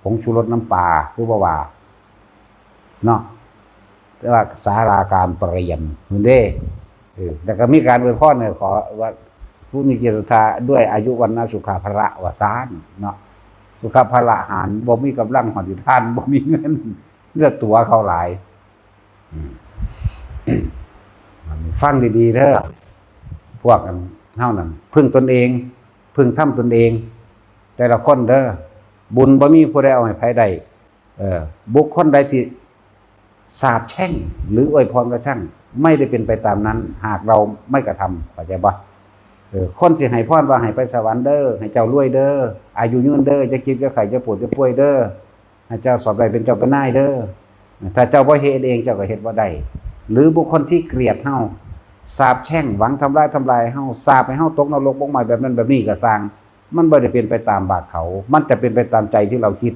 ผงชูรสน้ำปลา คือว่าว่า เนาะ แต่ว่าศาลาการประเรียนนั่นเด้ เออ แล้วก็มีการอวยพรเนี่ย ขอว่าผู้มีจิตศรัทธาด้วยอายุ วรรณะ สุขะ พละ ว่าซานเนาะ สุขะ พละ หาร บ่มีกำลังหอดทาน บ่มีเงิน เลือดตัวเขาหลาย อืม ฟังดีๆเด้อ พวกอันเฮานั่น พึ่งตนเอง พึ่งทำตนเอง แต่ละคนเด้อ บุญบ่มีผู้ใดเอาให้ไผได้ เออ บุคคลใดที่สาปแช่งหรืออวยพรกระช่าง ไม่ได้เป็นไปตามนั้น หากเราไม่กระทำ เข้าใจบ่ เออ คนสิให้พรว่าให้ไปสวรรค์เด้อ ให้เจ้ารวยเด้อ อายุยืนเด้อ จะเจ็บจะไข้จะปวดจะป่วยเด้อ ให้เจ้าสอบได้เป็นเจ้าเป็นนายเด้อ ถ้าเจ้าบ่เฮ็ดเอง เจ้าก็เฮ็ดบ่ได้ หรือบุคคลที่เกลียดเฮา สาปแช่ง หวังทำร้ายทำลายเฮา สาปให้เฮาตกนรกบกไหม้แบบนั้นแบบนี้ก็ซ่าง มันบ่ได้เป็นไปตามบาปเขา มันจะเป็นไปตามใจที่เราคิด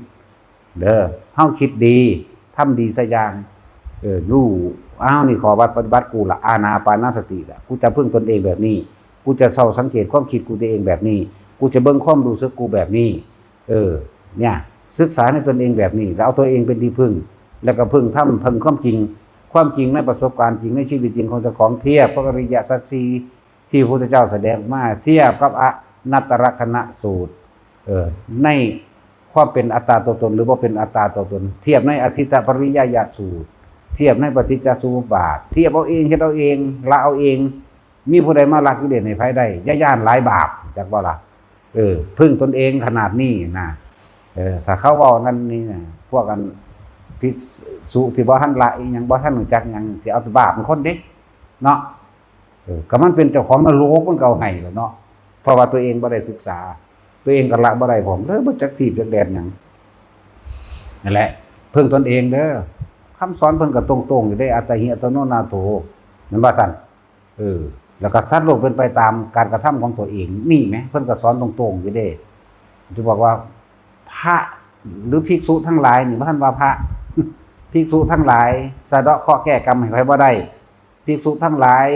เด้อ เฮาคิดดี ทำดีซะอย่าง เออ รู้ อ้าว นี่ข้อวัดปฏิบัติกูละ อานาปานสติละ กูจะพึ่งตนเองแบบนี้ กูจะเซาสังเกตความคิดกูตัวเองแบบนี้ กูจะเบิ่งความรู้สึกกูแบบนี้ เออ เนี่ย ศึกษาในตนเองแบบนี้ แล้วเอาตัวเองเป็นที่พึ่ง แล้วก็พึ่งธรรม พึ่งความจริง ความจริงในประสบการณ์จริง ในชีวิตจริงของเจ้าของ เทียบพระอริยสัจสี่ที่พระพุทธเจ้าแสดงมา เทียบกับอนัตตลักษณสูตร เออ ในความเป็นอัตตาตัวตน หรือบ่เป็นอัตตาตัวตน เทียบในอทิฏฐปริยายสูตร เทียบในปฏิจจสมุปบาท เทียบเอาเอง เฮ็ดเอาเอง ละเอาเอง มีผู้ใดมาละกิเลสให้ไผได้ อย่าย้านหลายบาป จักบ่ล่ะ เออ พึ่งตนเองขนาดนี้นะ เออ ถ้าเขาเว้านั่นนี่นะ พวกอันภิกษุที่บ่ทันละอิหยัง บ่ทันรู้จักหยัง สิเอาแต่บาปเป็นคนเด้ เนาะ เออ ก็มันเป็นเจ้าของนรก มันก็เอาให้แล้วเนาะ เพราะว่าตัวเองบ่ได้ศึกษา ตัวเองก็ละบ่ได้พร้อม เลยบ่จักถีบจักแดนหยัง นั่นแหละ พึ่งตนเองเด้อ คำสอนเพิ่นก็ตรงๆอยู่เด้ อัตตาหิอัตโนนาโถ แม่นบ่ซั่น เออ แล้วก็สัตว์โลกเป็นไปตามการกระทำของตัวเอง นี่แหม เพิ่นก็สอนตรงๆอยู่เด้ จะบอกว่า พระหรือภิกษุทั้งหลายนี่ บ่ทันว่าพระ ภิกษุทั้งหลาย สะเดาะเคราะห์แก้กรรมให้ไผบ่ได้ ภิกษุทั้งหลาย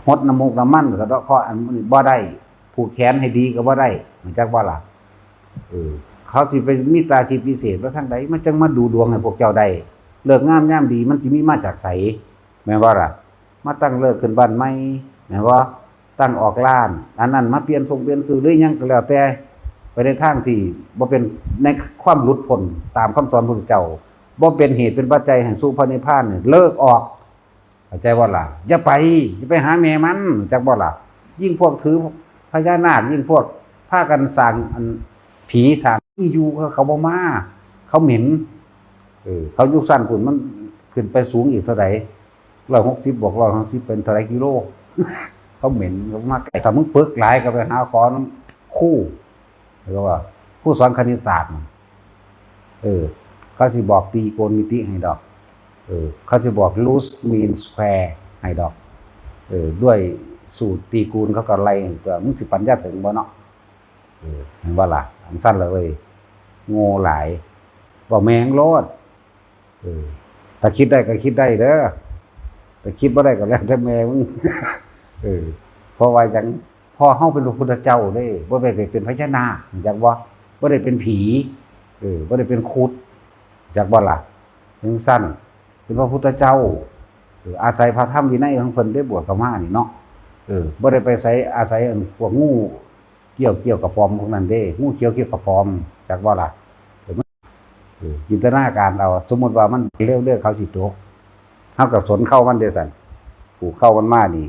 หดน้ำมูกน้ำมัน สะเดาะเคราะห์อันนี้บ่ได้ ผูกแขนให้ดีก็บ่ได้ รู้จักบ่ล่ะ เออ เขาสิไปมีตาทิพย์วิเศษมาทางใด มันจังมาดูดวงให้พวกเจ้าได้ ฤกษ์งามยามดี มันสิมีมาจากไส แม่นบ่ล่ะ มาตั้งฤกษ์ขึ้นบ้านใหม่ แม่นบ่ ตั้งออกร้าน อันนั้นมาเปลี่ยนทรงเปลี่ยนชื่อ หรือหยังก็แล้วแต่ ไปในทางที่บ่เป็น ในความหลุดพ้นตามคำสอนพระพุทธเจ้า บ่เป็นเหตุเป็นปัจจัยให้สู่พระนิพพานนี่ เลิกออก เข้าใจบ่ล่ะ อย่าไป อย่าไปหาแม่มัน จักบ่ล่ะ ยิ่งพวกถือพญานาค ยิ่งพวกพากันสร้างอันผีสร้างอีอยู่ เขาบ่มา เขาเหม็น เออ เขาอยู่ชั้นพุ้น มันขึ้นไปสูงอีกเท่าใด ร้อยหกสิบ บวก ร้อยหกสิบ เป็นเท่าใดกิโล เขาเหม็น เขามาใกล้ ถ้ามึงปึกหลายก็ไปหาขอน้ำครู เรียกว่าครูสอนคณิตศาสตร์น่ะ เออ เขาสิบอกตรีโกณมิติให้ดอก เออ เขาสิบอก root mean square ให้ดอก เออ ด้วยสูตรตรีกูลเขาก็ไล่ให้ตัว มึงสิปัญญาถึงบ่เนาะ เออ เห็นบ่ล่ะ อันสั้นเลย โง่หลาย บอกแม่งโลด เออ ถ้าคิดได้ก็คิดได้เด้อ แต่คิดบ่ได้ก็แล้วแต่แม่มึง เออ เพราะว่าหยัง พ่อเฮาเป็นพระพุทธเจ้าเด้ บ่แม่นเป็นพญานาค จักบ่ บ่ได้เป็นผี เออ บ่ได้เป็นครุฑ จักบ่ล่ะ จังซั่น เป็นพระพุทธเจ้า เออ อาศัยพระธรรมวินัยของเพิ่นได้บวชเข้ามานี่เนาะ เออ บ่ได้ไปไส อาศัยอันพวกงูเขี้ยว เขี้ยวกระป๋อมพวกนั้นเด้ งูเขียวเขี้ยวกระป๋อม จักบ่ล่ะ เออ จินตนาการเอา สมมุติว่ามันเร็วๆ เขาสิตก เฮาก็สนเข่ามันเด้ซั่น ผูกเข่ามันมานี่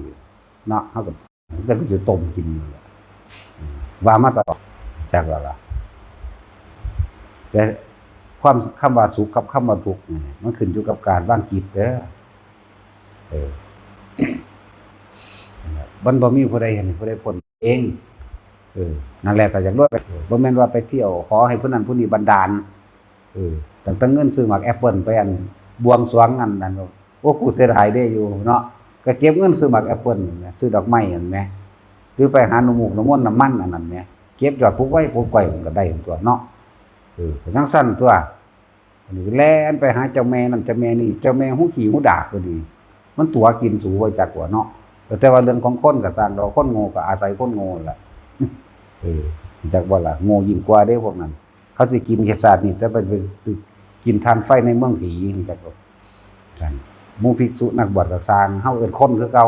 เนาะ เฮาก็ แล้วก็สิต้มกินนั่นแหละ ว่ามาตลอด จักแล้วล่ะ แต่ความ คำว่าสุขกับคำว่าทุกข์นี่ มันขึ้นอยู่กับการวางจิตเด้อ เออ มันบ่มีผู้ใดเห็นผู้ใดพ้นเอง เออ นั่นแหละ ก็อยากรวยไป บ่แม่นว่าไปเที่ยวขอให้ผู้นั้นผู้นี้บันดาล เออ ตั้งแต่เงินซื้อหมากแอปเปิ้ลไปอัน บวงสรวงอันนั้น โอ้ กูเสียดายเด้อยู่เนาะ ก็เก็บเงินซื้อหมากแอปเปิ้ลนั่นแหม ซื้อดอกไม้นั่นแหม หรือไปหาน้ำมูกน้ำมนต์น้ำมันอันนั้นแหม เก็บยอดปลูกไว้ปลูกไว้มันก็ได้ตัวเนาะ เออ จั่งซั่นตัว อันนี้แล่นไปหาเจ้าแม่นั่นเจ้าแม่นี่ เจ้าแม่หูขี้หูดากก็ดี มันตั๋วกินสูไว้จักว่าเนาะ แต่ว่าเรื่องของคนก็สร้างดอก คนโง่ก็อาศัยคนโง่แหละ เออ จักว่าล่ะ โง่ยิ่งกว่าเด้พวกนั้น เขาสิกินแค่ชาตินี้ แต่ไป ไป ไปกินถ่านไฟในเมืองผีนี่จักว่า ซั่น หมู่ภิกษุนักบวชก็ซ่าง เฮาเอิ้นคนคือเก่า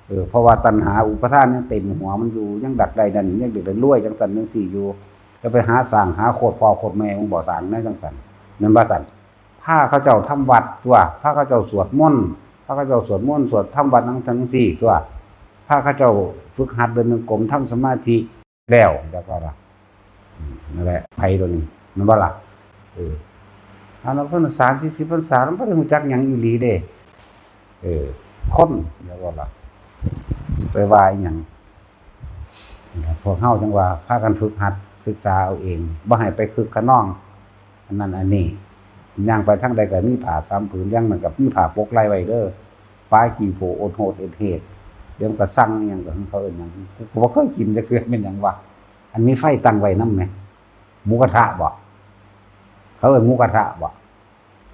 เออ เพราะว่าตัณหาอุปาทานยังเต็มหัวมันอยู่ ยังดักได้นั่น ยังอยากได้รวยจั่งซั่นจั่งซี้อยู่ จะไปหาสร้างหาโคตรพ่อโคตรแม่มึงบ่สร้างแนวจั่งซั่น แม่นบ่ซั่น พาเขาเจ้าทำวัดตัว พาเขาเจ้าสวดมนต์ พาเขาเจ้าสวดมนต์ สวดทำวัดจั่งซั่นจั่งซี้ตัว พาเขาเจ้าฝึกหัดเดินจงกรม ทำสมาธิ แล้วจักว่าล่ะ อืม นั่นแหละ ไผตัวนี้ แม่นบ่ล่ะ เออ อันนั้นเพิ่นสามสี่สิบพรรษา มันบ่ได้รู้จักหยังอีหลีเด้ เออ คน จักว่าล่ะ ไปว่าอีหยัง พวกเฮาจั่งว่า พากันฝึกหัดศึกษาเอาเอง บ่ให้ไปคึกคะนอง อันนั้นอันนี้ ย่างไปทางใดก็มีผ้าสามผืน อย่างนั้นก็มีผ้าปกไหล่ไว้เด้อ ปาขี้โผโอดโหดเอ็ดเหตุ เดี๋ยวมันก็สั่งอีหยังก็ของเขาเอิ้นหยัง กูก็บ่เคยกินจักเทื่อ แม่นหยังวะ อันมีไฟตั้งไว้นำแหม หมูกระทะบ่ เขาเอิ้นหมูกระทะบ่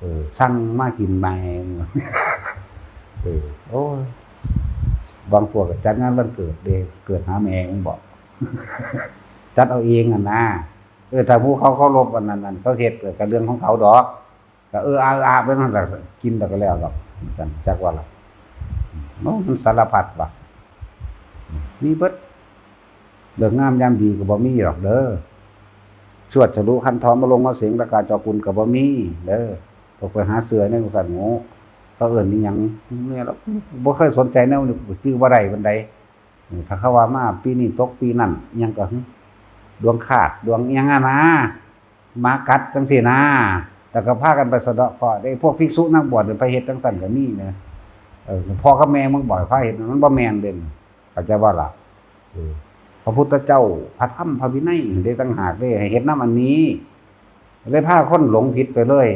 เออ สั่งมากินใหม่ เออ โอ้ย บางพวกก็จัดงานวันเกิดเด้ เกิดหาแม่มึงบ่ จัดเอาเองหั่นนะ เออ ถ้าผู้เขาเคารพอันนั้น อันเขาเฮ็ดก็เรื่องของเขาดอก ก็เอออาเอออาไปนั่นแหละ กินแล้วก็แล้วดอก จั่ง จักว่าล่ะ โอ้ มันสารพัดว่ะ มีเบิด เลิกงามยามดีก็บ่มีดอกเด้อ ชวดฉลุขันทองมาลงมาเสง ราคาจอกุลก็บ่มีเด้อ พวกไปหาเสื้อในบริษัทหมู เขาเอิ้นอีหยังเนี่ย เราบ่เคยสนใจแนวนี้ กูจื่อบ่ได้ปานใด เออ ถ้าเขาว่ามาปีนี้ตกปีนั้น อิหยังก็ หึ ดวงขาด ดวงอิหยังอะนะ หมากัดจั่งซี้นะ แล้วก็พากันไปสะเดาะเคราะห์เด้ พวกภิกษุนักบวชเนี่ยไปเฮ็ดจั่งซั่นก็มีนะ เออ พ่อกับแม่มึงบ่ให้พาเฮ็ด มันบ่แม่นเด้ เข้าใจบ่ล่ะ เออ พระพุทธเจ้า พระธรรม พระวินัยเด้ต่างหากเด้ ให้เฮ็ดนำอันนี้ เลยพาคนหลงผิดไปเลย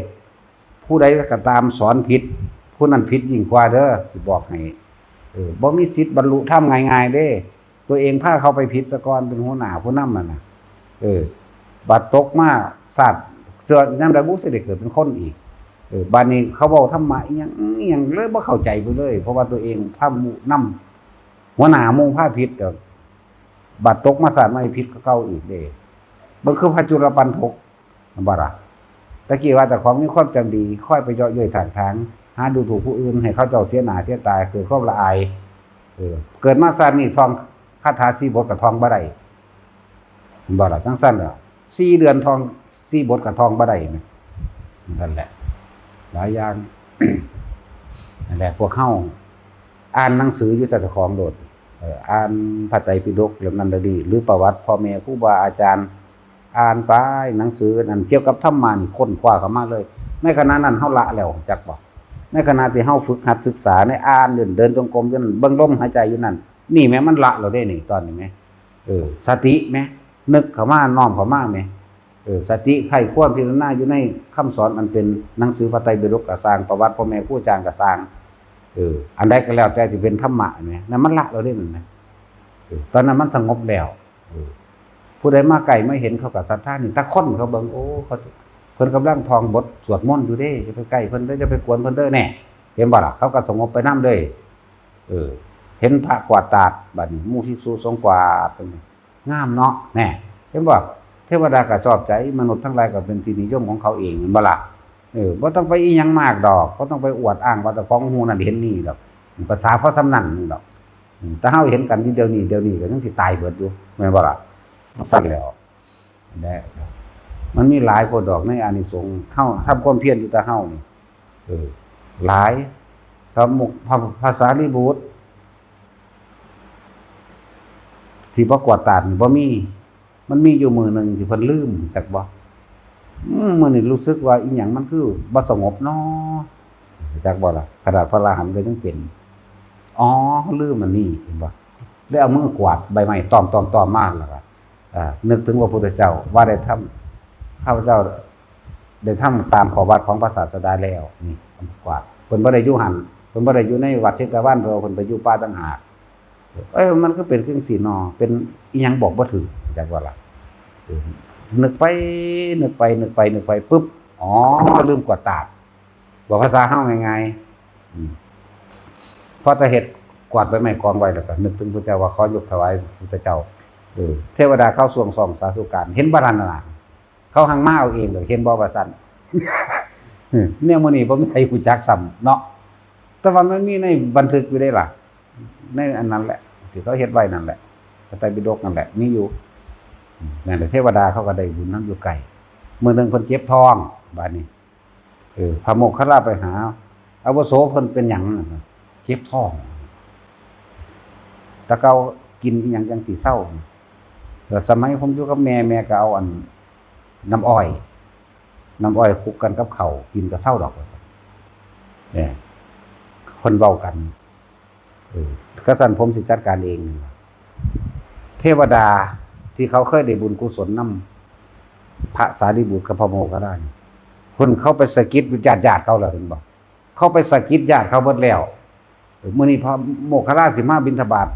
ผู้ใดก็ตามสอนผิด ผู้นั้นผิดยิ่งกว่าเด้อ สิบอกให้ เออ บ่มีสิทธิ์บรรลุธรรมง่ายๆเด้ ตัวเองพาเขาไปผิดซะก่อน เป็นหัวหน้าผู้นำนั่นน่ะ เออ บัดตกมาชาติ เจอยามใดบุสิได้เกิดเป็นคนอีก เออ บัดนี้เขาเว้าธรรมะอิหยังอิหยังเลยบ่เข้าใจไปเลย เพราะว่าตัวเองพาหมู่นำ หัวหน้าหมู่พาผิด เด้อ บัดตกมาชาติใหม่ผิดกว่าเก่าอีกเด้ เบิ่งคือพระจุลปันถก แม่นบ่ล่ะ ตะกี้ว่าเจ้าของมีความจำดี คอยไปเยาะเย้ยถากถาง หาดูถูกผู้อื่น ให้เขาเจ้าเสียหน้าเสียตา เกิดความละอาย เออ เกิดมาชาตินี้ท่องคาถาสี่บทก็ท่องบ่ได้ แม่นบ่ล่ะ จั่งซั่นล่ะ สี่เดือนท่องสี่บทก็ท่องบ่ได้นะ นั่นแหละ หลายอย่าง นั่นแหละ พวกเฮาอ่านหนังสืออยู่เจ้าของโลด เอ่อ อ่านพระไตรปิฎกเล่มนั้นเล่มนี้ หรือประวัติพ่อแม่ครูบาอาจารย์ อ่านไปหนังสือนั่นเกี่ยวกับธรรมะนี่ค้นคว้าเข้ามาเลย ในขณะนั้นเฮาละแล้ว จักบ่ ในขณะที่เฮาฝึกหัดศึกษา ในอ่านอยู่ เดินจงกรมอยู่นั่น เบิ่งลมหายใจอยู่นั่น นี่แหมมันละแล้วเด้นี่ ตอนนี้แหม เออ สติแหม นึกเข้ามา น้อมเข้ามาแหม เออ สติใคร่ครวญพิจารณาอยู่ในคำสอนอันเป็นหนังสือพระไตรปิฎกก็ซ่าง ประวัติพ่อแม่ครูอาจารย์ก็ซ่าง เออ อันใดก็แล้วแต่ที่เป็นธรรมะแหม นั่นมันละแล้วเด้นั่นนะ เออ ตอนนั้นมันสงบแล้ว เออ ผู้ใดมาใกล้มาเห็นเขาก็ศรัทธานี่ แต่คนเขาเบิ่ง โอ้ เขา เพิ่นกำลังท่องบทสวดมนต์อยู่เด้ อย่าไปใกล้เพิ่นเด้อ อย่าไปกวนเพิ่นเด้อ แน่ เห็นบ่ล่ะ เขาก็สงบไปนำเลย เออ เห็นพระกวาดตาด บัดนี้หมู่ภิกษุสงฆ์กวาด งามเนาะ แน่ เห็นบ่ เทวดาก็ชอบใจ มนุษย์ทั้งหลายก็เป็นที่นิยมของเขาเอง เห็นบ่ล่ะ เออ บ่ต้องไปอิหยังมากดอก บ่ต้องไปอวดอ้างว่าเจ้าของฮู้นั่นเห็นนี่ดอก ภาษาพอส่ำนั้นดอก อืม แต่เฮาเห็นกันอยู่เดี๋ยวนี้ เดี๋ยวนี้ก็ยังสิตายเบิดอยู่ แม่นบ่ล่ะ ซั่นแหล้ว และมันมีหลายโพดดอกในอานิสงส์ เฮาทำความเพียรอยู่แต่เฮานี่ เออ หลาย พระมุข พระ พระสารีบุตร ที่บ่กวาดตาดนี่บ่มี มันมีอยู่มื้อหนึ่งที่เพิ่นลืม จักบ่ อืม มื้อนี้รู้สึกว่าอีหยังมันคือบ่สงบน้อ จักบ่ล่ะ ขนาดพระอรหันต์ก็ยังเป็น อ๋อ ลืมอันนี้ เห็นบ่ เลยเอามือกวาดใบไม้ต้อมๆๆมา แล้วก็ อ่า นึกถึงพระพุทธเจ้าว่าได้ทำ ข้าพเจ้า ได้ทำตามข้อวัดของพระศาสดาแล้ว นี่กวาด เพิ่นบ่ได้อยู่หั่น เพิ่นบ่ได้อยู่ในวัดเชตวัน เพิ่นไปอยู่ป่าต่างหาก เอ้ย มันก็เป็นจังซี่เนาะ เป็นอีหยังบอกบ่ถูก จักว่าล่ะ เออ นึกไป นึกไป นึกไป นึกไป ปุ๊บ อ๋อ ลืมกวาดตาด บอกภาษาเฮาง่ายๆ อืม พอแต่เฮ็ดกวาดใบไม้กองไว้แล้วก็นึกถึงพระเจ้าว่าขอยกถวายพระเจ้า เออ เทวดาเขาสวงส่องสาธุการ เห็นบ่ทันน่ะ เขาหังมาเอาเองเลย เห็นบ่ว่าซั่น เออ แนวมื้อนี้บ่มีใครรู้จักซ้ำเนาะ แต่ว่ามันมีในบันทึกอยู่เด้ล่ะ ในอันนั้นแหละ ที่เขาเฮ็ดไว้นั่นแหละ พระไตรปิฎกนั่นแหละ มีอยู่ อืม นั่นแหละ เทวดาเขาก็ได้บุญนำอยู่ไกล มื้อหนึ่งเพิ่นเจ็บท้อง บาดนี้ เออ พระโมคคัลลาไปหา อาวุโส เพิ่นเป็นหยังน่ะ เจ็บท้อง แต่เก่ากินอิหยังจังสิเซา แล้วสมัยผมอยู่กับแม่ แม่ก็เอาอัน น้ำอ้อย น้ำอ้อยคลุกกันกับข้าว กินก็เซาดอก ว่าซั่น เนี่ย เพิ่นเว้ากัน เออ ก็ซั่นผมสิจัดการเอง เทวดาที่เขาเคยได้บุญกุศลนำพระสารีบุตรกับพระโมคคัลลานี่ เพิ่นเข้าไปสะกิดญาติๆเขาแล้ว เห็นบ่ เข้าไปสะกิดญาติเขาเบิดแล้ว เออ มื้อนี้พระโมคคัลลาสิมาบิณฑบาต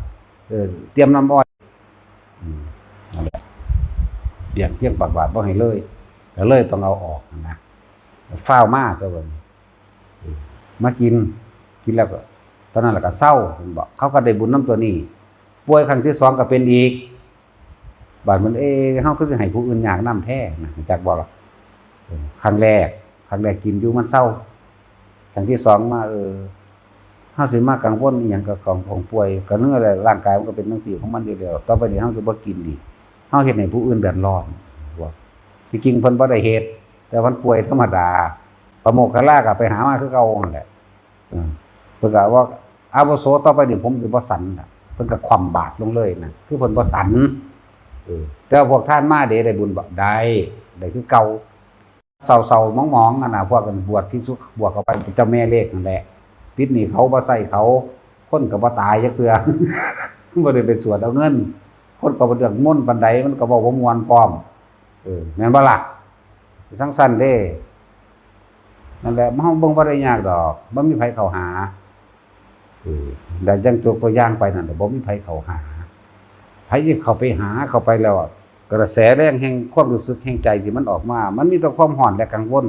เออ เตรียมน้ำอ้อย อืม นั่นแหละ เตรียมเพียงปากบาตรบ่ให้เลย ก็เลยต้องเอาออกนะ ฟ้าวมาตัวเบิ่ง เออ มากิน กินแล้วก็ ตอนนั้นแหละก็เซา เห็นบ่ เขาก็ได้บุญนำตัวนี้ ป่วยครั้งที่สองก็เป็นอีก บาดมัน เอ๊ะ เฮาคือสิให้ผู้อื่นยากนำแท้นะ จักบ่ล่ะ เออ ครั้งแรก ครั้งแรกกินอยู่มันเซา ครั้งที่สองมา เออ เฮาสิมากังวลอิหยังกับของ ของป่วย ก็เนื้อและร่างกายมันก็เป็นจังซี่ของมันอยู่แล้ว ต่อไปนี้เฮาสิบ่กินอีก เฮาเฮ็ดให้ผู้อื่นเดือดร้อน ว่า ที่จริงเพิ่นบ่ได้เฮ็ด แต่มันป่วยธรรมดา พระโมคคัลลาก็ไปหามาคือเก่านั่นแหละ เออ เพิ่นก็ว่า อาวุโส ต่อไปนี้ผมสิบ่สันละ เพิ่นก็คว่ำบาตรลงเลยนะ คือเพิ่นบ่สัน เออ แต่ว่าพวกทานมาเด้ ได้บุญบ่ ได้ ได้คือเก่า เศร้าๆหมองๆหั่นน่ะ พวกกันบวชภิกษุ บวชเข้าไปเป็นเจ้าแม่เลขนั่นแหละ ติดหนี้เขา บ่ใช้เขา คนก็บ่ตายจักเทื่อ บ่ได้ไปสวดเอาเงิน คนก็บ่เดือดมนต์ปานใด มันก็เว้าบ่ม่วนพร้อม เออ แม่นบ่ล่ะ จั่งซั้นเด้ นั่นแหละ เฮาเบิ่งบ่ได้ยากดอก บ่มีไผเข้าหา เออ แล้วจั่งยกตัวอย่างไปนั่นแหละ บ่มีไผเข้าหา ไผสิเข้าไปหา เข้าไปแล้วอะ กระแสแรงแห่งความรู้สึกแห่งใจที่มันออกมา มันมีแต่ความร้อนและกังวล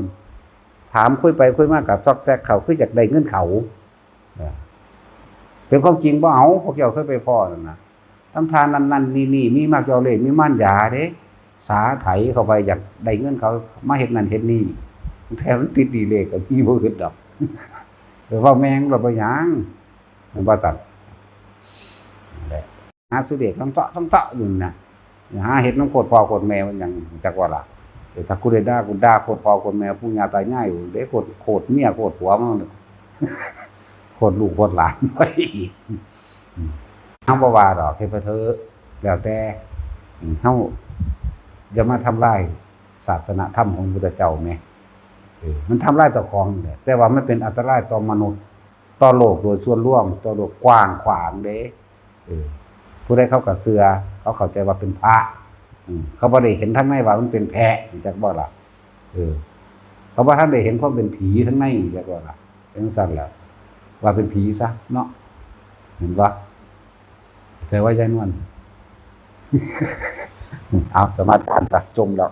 ถามคุยไปคุยมาก็ซอกแซกเขา คืออยากได้เงินเขา เออ เป็นความจริงบ่เอา พวกเจ้าเคยไปพ้อนั่นน่ะ ทำทานนั่นนั่นนี่นี่ มีมากเจ้าเล่ห์ มีม่านยาเด้ สาไถเข้าไปอยากได้เงินเขา มาเฮ็ดนั่นเฮ็ดนี่ แท้มันติดหนี้เลขก็มีบ่อึดดอก แต่ว่าแม่งเราบ่หยัง มันว่าซั่น นั่นแหละ หาซื้อเลขต้องเจาะต้องเจาะอยู่น่ะ หาเฮ็ดนำโคตรพ่อโคตรแม่มันหยังจักว่าล่ะ เออ ถ้ากูได้ด่า กูด่าโคตรพ่อโคตรแม่ ปู่ย่าตายายอยู่เด้ โคตร โคตรเมียโคตรผัวมัน โคตรลูกโคตรหลานไปอีก อืม เฮาบ่ว่าดอก เฮ็ดไปเถอะ แล้วแต่ อืม เฮาอย่ามาทำลายศาสนธรรมของพระพุทธเจ้าแหม เออ มันทำลายเจ้าของนี่แหละ แต่ว่ามันเป็นอันตรายต่อมนุษย์ ต่อโลกโดยส่วนรวม ต่อโลกกว้างขวางเด้ เออ ผู้ใดเขาก็เชื่อ เขาเข้าใจว่าเป็นพระ อืม เขาบ่ได้เห็นทางในว่ามันเป็นแพะ จักบ่ล่ะ เออ เขาบ่ทันได้เห็นความเป็นผีทางใน จักบ่ล่ะ เป็นจั่งซั้นแหละ ว่าเป็นผีซะเนาะ เห็นบ่ แต่ว่ายายนวล เอาสมาทานซะ จมแล้ว